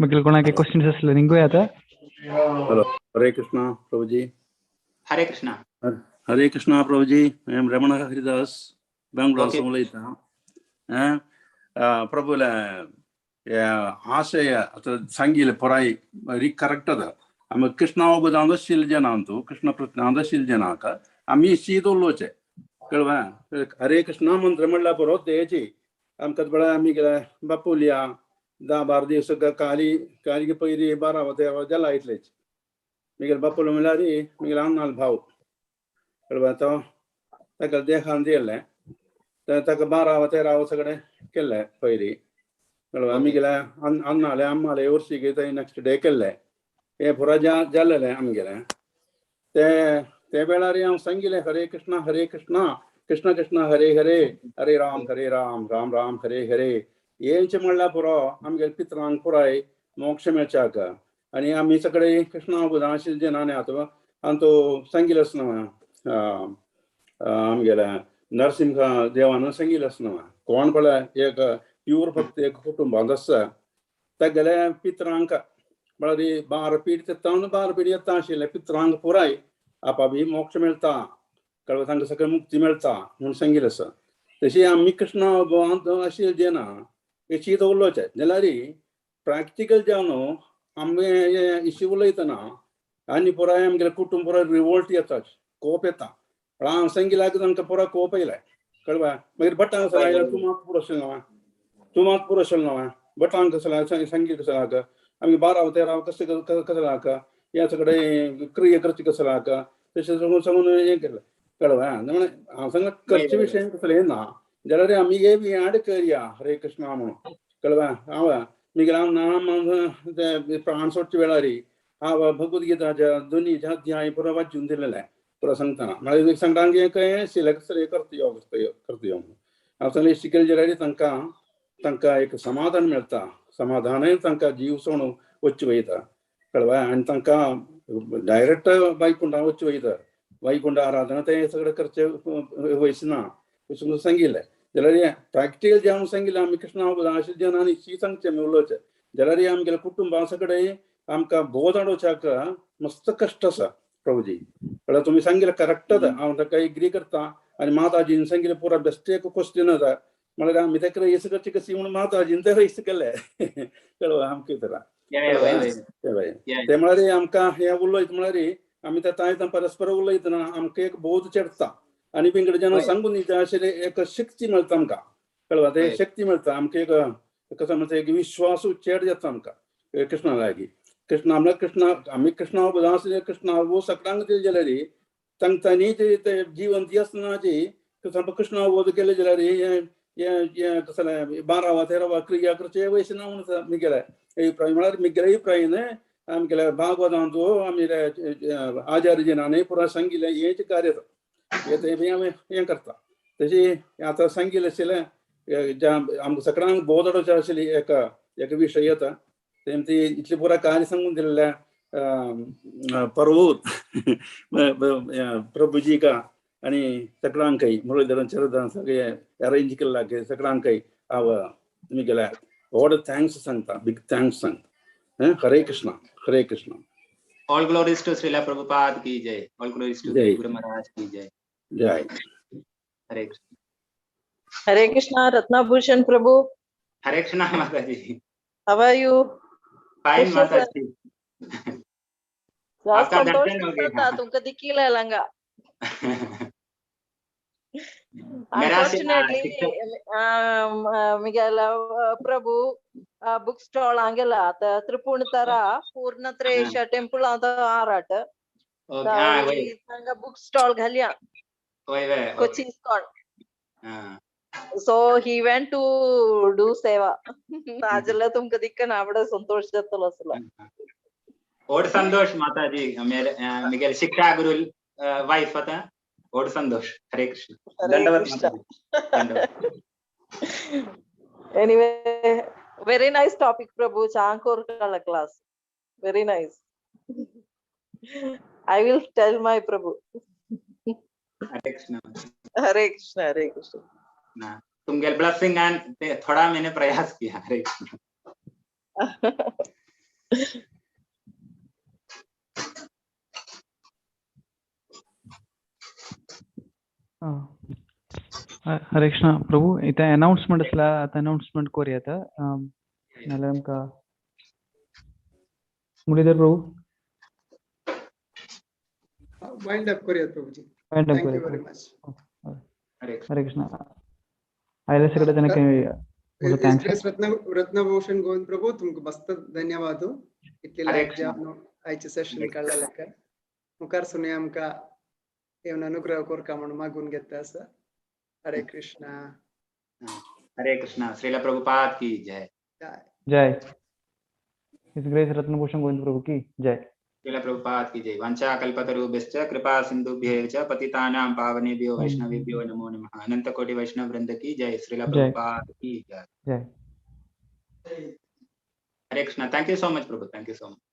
Mugil कोणाके क्वेश्चन्स असले निंगूयात.
हेलो, हरे कृष्णा प्रभु जी.
हरे कृष्णा.
हरे Krishna Prabhu ji. I am Ramana Haridas, Bangalore उलयता. प्रभुல ಆಶಯ ಅಥವಾ ಸಂಗೀಲ ಪೊರಾಯಿ ರಿ ಕರೆಕ್ಟ್ ಅದ. ಆಮೇಲೆ ಕೃಷ್ಣ ಒಬ್ಬದ ಶಿಲ್ ಜನ ಅಂತು ಕೃಷ್ಣ ಪ್ರಶ್ನ ಶಿಲ್ ಜನ ಆಕ ಆಮಿ ಶೀತ ಉಲ್ಲೋಚೆ ಕಳ್ವಾ. ಹರೇ ಕೃಷ್ಣ ಮಂತ್ರ म्हणल्यार बरो तेची आमकां बळा आमी गेले बापोलया 10-12 दीस काली काली पयली 12 13 जाला इतलेच मिगेल बापोलो म्हणल्यार मिगेल आमनाल भाव कळवा तो ताका देखान दिल्लें ताका 12 13 सगळें केल्लें पयली कळवा आमी गेले अन्नाले अम्माले वर्सीक थंय नेक्स्ट डे केल्लें हें पुरा जाल्लें आमगेलें ते ते वेळार हांव सांगिलें हरे कृष्णा हरे कृष्णा कृष्ण कृष्ण हरे हरे हरे राम हरे राम राम राम हरे हरे हेंचे म्हणल्यार पुरो आमगे पित्रांक पुराय मोक्ष मेळच्याक आनी आमी सगळे कृष्णा बुधांशी जनाने आतां आनी तो सांगिलेंच न्हू आमगेल्या नरसिंह देवान सांगिलेंच न्हू कोण पळय एक प्यूर फक्त एक कुटुंबांत आसा तागेले पित्रांक म्हळ्यार 12 पिढी तेत्ता 12 पिढी येता आशिल्ले पित्रांक पुराय आपापी मोक्ष मेळटा कळवा तांकां सगळें मुक्ती मेळटा म्हूण सांगिल्लें आसा. तशी आमी कृष्णा अशें जेना शीत उलोवचें जाल्यार प्रॅक्टिकल जावन आमी इशी उलयतना आनी पुराय आमगेलें कुटुंब पुराय रिवोल्ट येता कोप येता. हांव सांगिल्ल्याक तांकां पुराय कोप येयलाय कळवा मागीर भटांक कसो आयलो तूं मात पुरो आशिल्लो न्हू तूं मात पुरो आशिल्लो न्हू भटांक कसो सांगील कसो आहा आमी 12 13 कशें कसो आहा ह्या सगळें क्रिया करची कसो आहा तशें सांगून सांगून हें केलें कळवा. हांव सांगला करचे विशय कसलें ना जाल्यार आमी हे बी ऍड करया हरे कृष्णा म्हणून कळवा. हांव मिगेल्या नाम ते प्राण सोडच्या वेळार हांव भगवद्गीताच्या दोनी अध्याय पुरो वाचून दिलेलें पुरो सांगतना म्हळ्यार सांगता की सिलेक्ट करता करता म्हणून हांव सांगलें शिकयलें जाल्यार तांकां तांकां एक समाधान मेळटा समाधानय तांकां जीव सोडून वच्चे वयता कळवा. आनी तांकां डायरेक्ट वैकुंठा वच्चे वयता वैकुंठ आराधना तें सगळें करचें वयचना अशें सांगिल्लें. जाल्यार प्रॅक्टिकल जें हांव सांगिल्लें आमी कृष्णा अशें जनांनी शी सांगचें आमी उलोवचें जाल्यार आमगेल्या कुटुंबा सगळें आमकां बोध हाडोवच्याक मस्त कश्ट आसा प्रभुजी. म्हळ्यार तुमी सांगिल्लें करेक्ट आसा हांव ताका एग्री करता आनी माताजीन सांगिल्लें पुरा बेश्टें एक क्वेश्चन आसा म्हळ्यार आमी ताका रेस करची कशी म्हणून माताजीन तें रेस केलें कळवा आमकां तरा ते म्हळ्यार आमकां हें उलयत म्हळ्यार आमी ते परस्पर उलयतना आमकां एक बोध चडटा आनी विंगड जेन्ना सांगून दिता अशें एक शक्ती मेळटा आमकां कळवा. ते शक्ती मेळटा आमकां एक कसो म्हणटा एक विश्वास चेड जाता आमकां कृष्णा लागीं. कृष्णा म्हळ्यार कृष्णा आमी कृष्णा आसले कृष्णा वो सगळ्यांक दिले जाल्यार तांकां ते जिवंती आसतना कृष्णा बोध केले जाल्यार हें कसलें 12 13 क्रिया करचे वयस ना म्हणून मिगेले अभिप्राय म्हळ्यार मिगेले अभिप्रायन आमगेल्या भागवतांतु आमगेले आचार्य जनांनी पुरा सांगिल्लें हेंच कार्य हें बी आमी हें करता. तशी आतां सांगिल्लें आशिल्लें आमकां सगळ्यांक बोध हाडोवचें आशिल्ली एक एक विशय येता तें ती इतली पुरा कार्य सांगून दिल्लें पर्वत प्रभुजी का आनी सगळ्यांकय मुरलीधरन चरधरन सगळे अरेंज केल्ला सगळ्यांकय हांव तुमी व्हड thanks सांगता बिग thanks सांगता. Hare Krishna Hare Krishna.
All glories to Srila Prabhupada की जय. All glories two Guru Maharaj की जय.
जय.
हरे कृष्णा.
हरे कृष्णा रत्नाभूषण प्रभु.
हरे कृष्णा माता जी.
How are you?
Fine माता जी.
आपका दर्शन हो गया. तुमका दिखीला लंगा. Unfortunately, Miguel Prabhu book stall angela Tripunithura Poornathrayeesa temple అంత ఆరాట book stall ghaliya Kochi ISKCON. So he went to do seva. ajalla tumka dikkana avada santosh jattalo asala.
Od santosh mataji mere Miguel shiksha guru wife ata od santosh. Hare Krishna. Dandavat mataji.
Anyway, very nice topic Prabhu. Chankor kala class. Very nice. I will tell my Prabhu.
Hare Krishna.
Hare Krishna. Hare Krishna.
ना तुम गेल blessing and थोड़ा मैंने प्रयास किया. हरे कृष्ण.
हरे कृष्णा प्रभु. इथे announcement असला आता announcement करूया आता नाल्यार आमकां मुरलीधर प्रभु
वाइंड अप करूया प्रभुजी.
Wind up
thank you very much.
Hare Krishna. आयले सगळे त्यांना बोलो thanks.
His Grace Ratnabhushan Govind Prabhu तुमकां मस्त धन्यवाद. इतली
हरे
लायक
कृष्ण.
जावन आयचे सेशन
हरे
काडलेलें. मुखार सुनया आमकां येवन अनुग्रह करका म्हणून मागून घेता आसा. हरे कृष्णा.
हरे कृष्णा. श्रीला प्रभुपाद की जय.
जय.
जय. His grace Ratnabhushan Govind प्रभु की जय.
श्रीला प्रभुपाद की जय. वाञ्छा कल्पतरुभ्यश्च कृपा सिन्धुभ्येव च पतितानां पावनेभ्यो वैष्णवेभ्यो नमो नमः. अनंत कोटि वैष्णव वृंद की जय. श्रीला
जय.
प्रभुपाद की जय.
जय.
Hare Krishna. Thank you so much Prabhu. Thank you so much.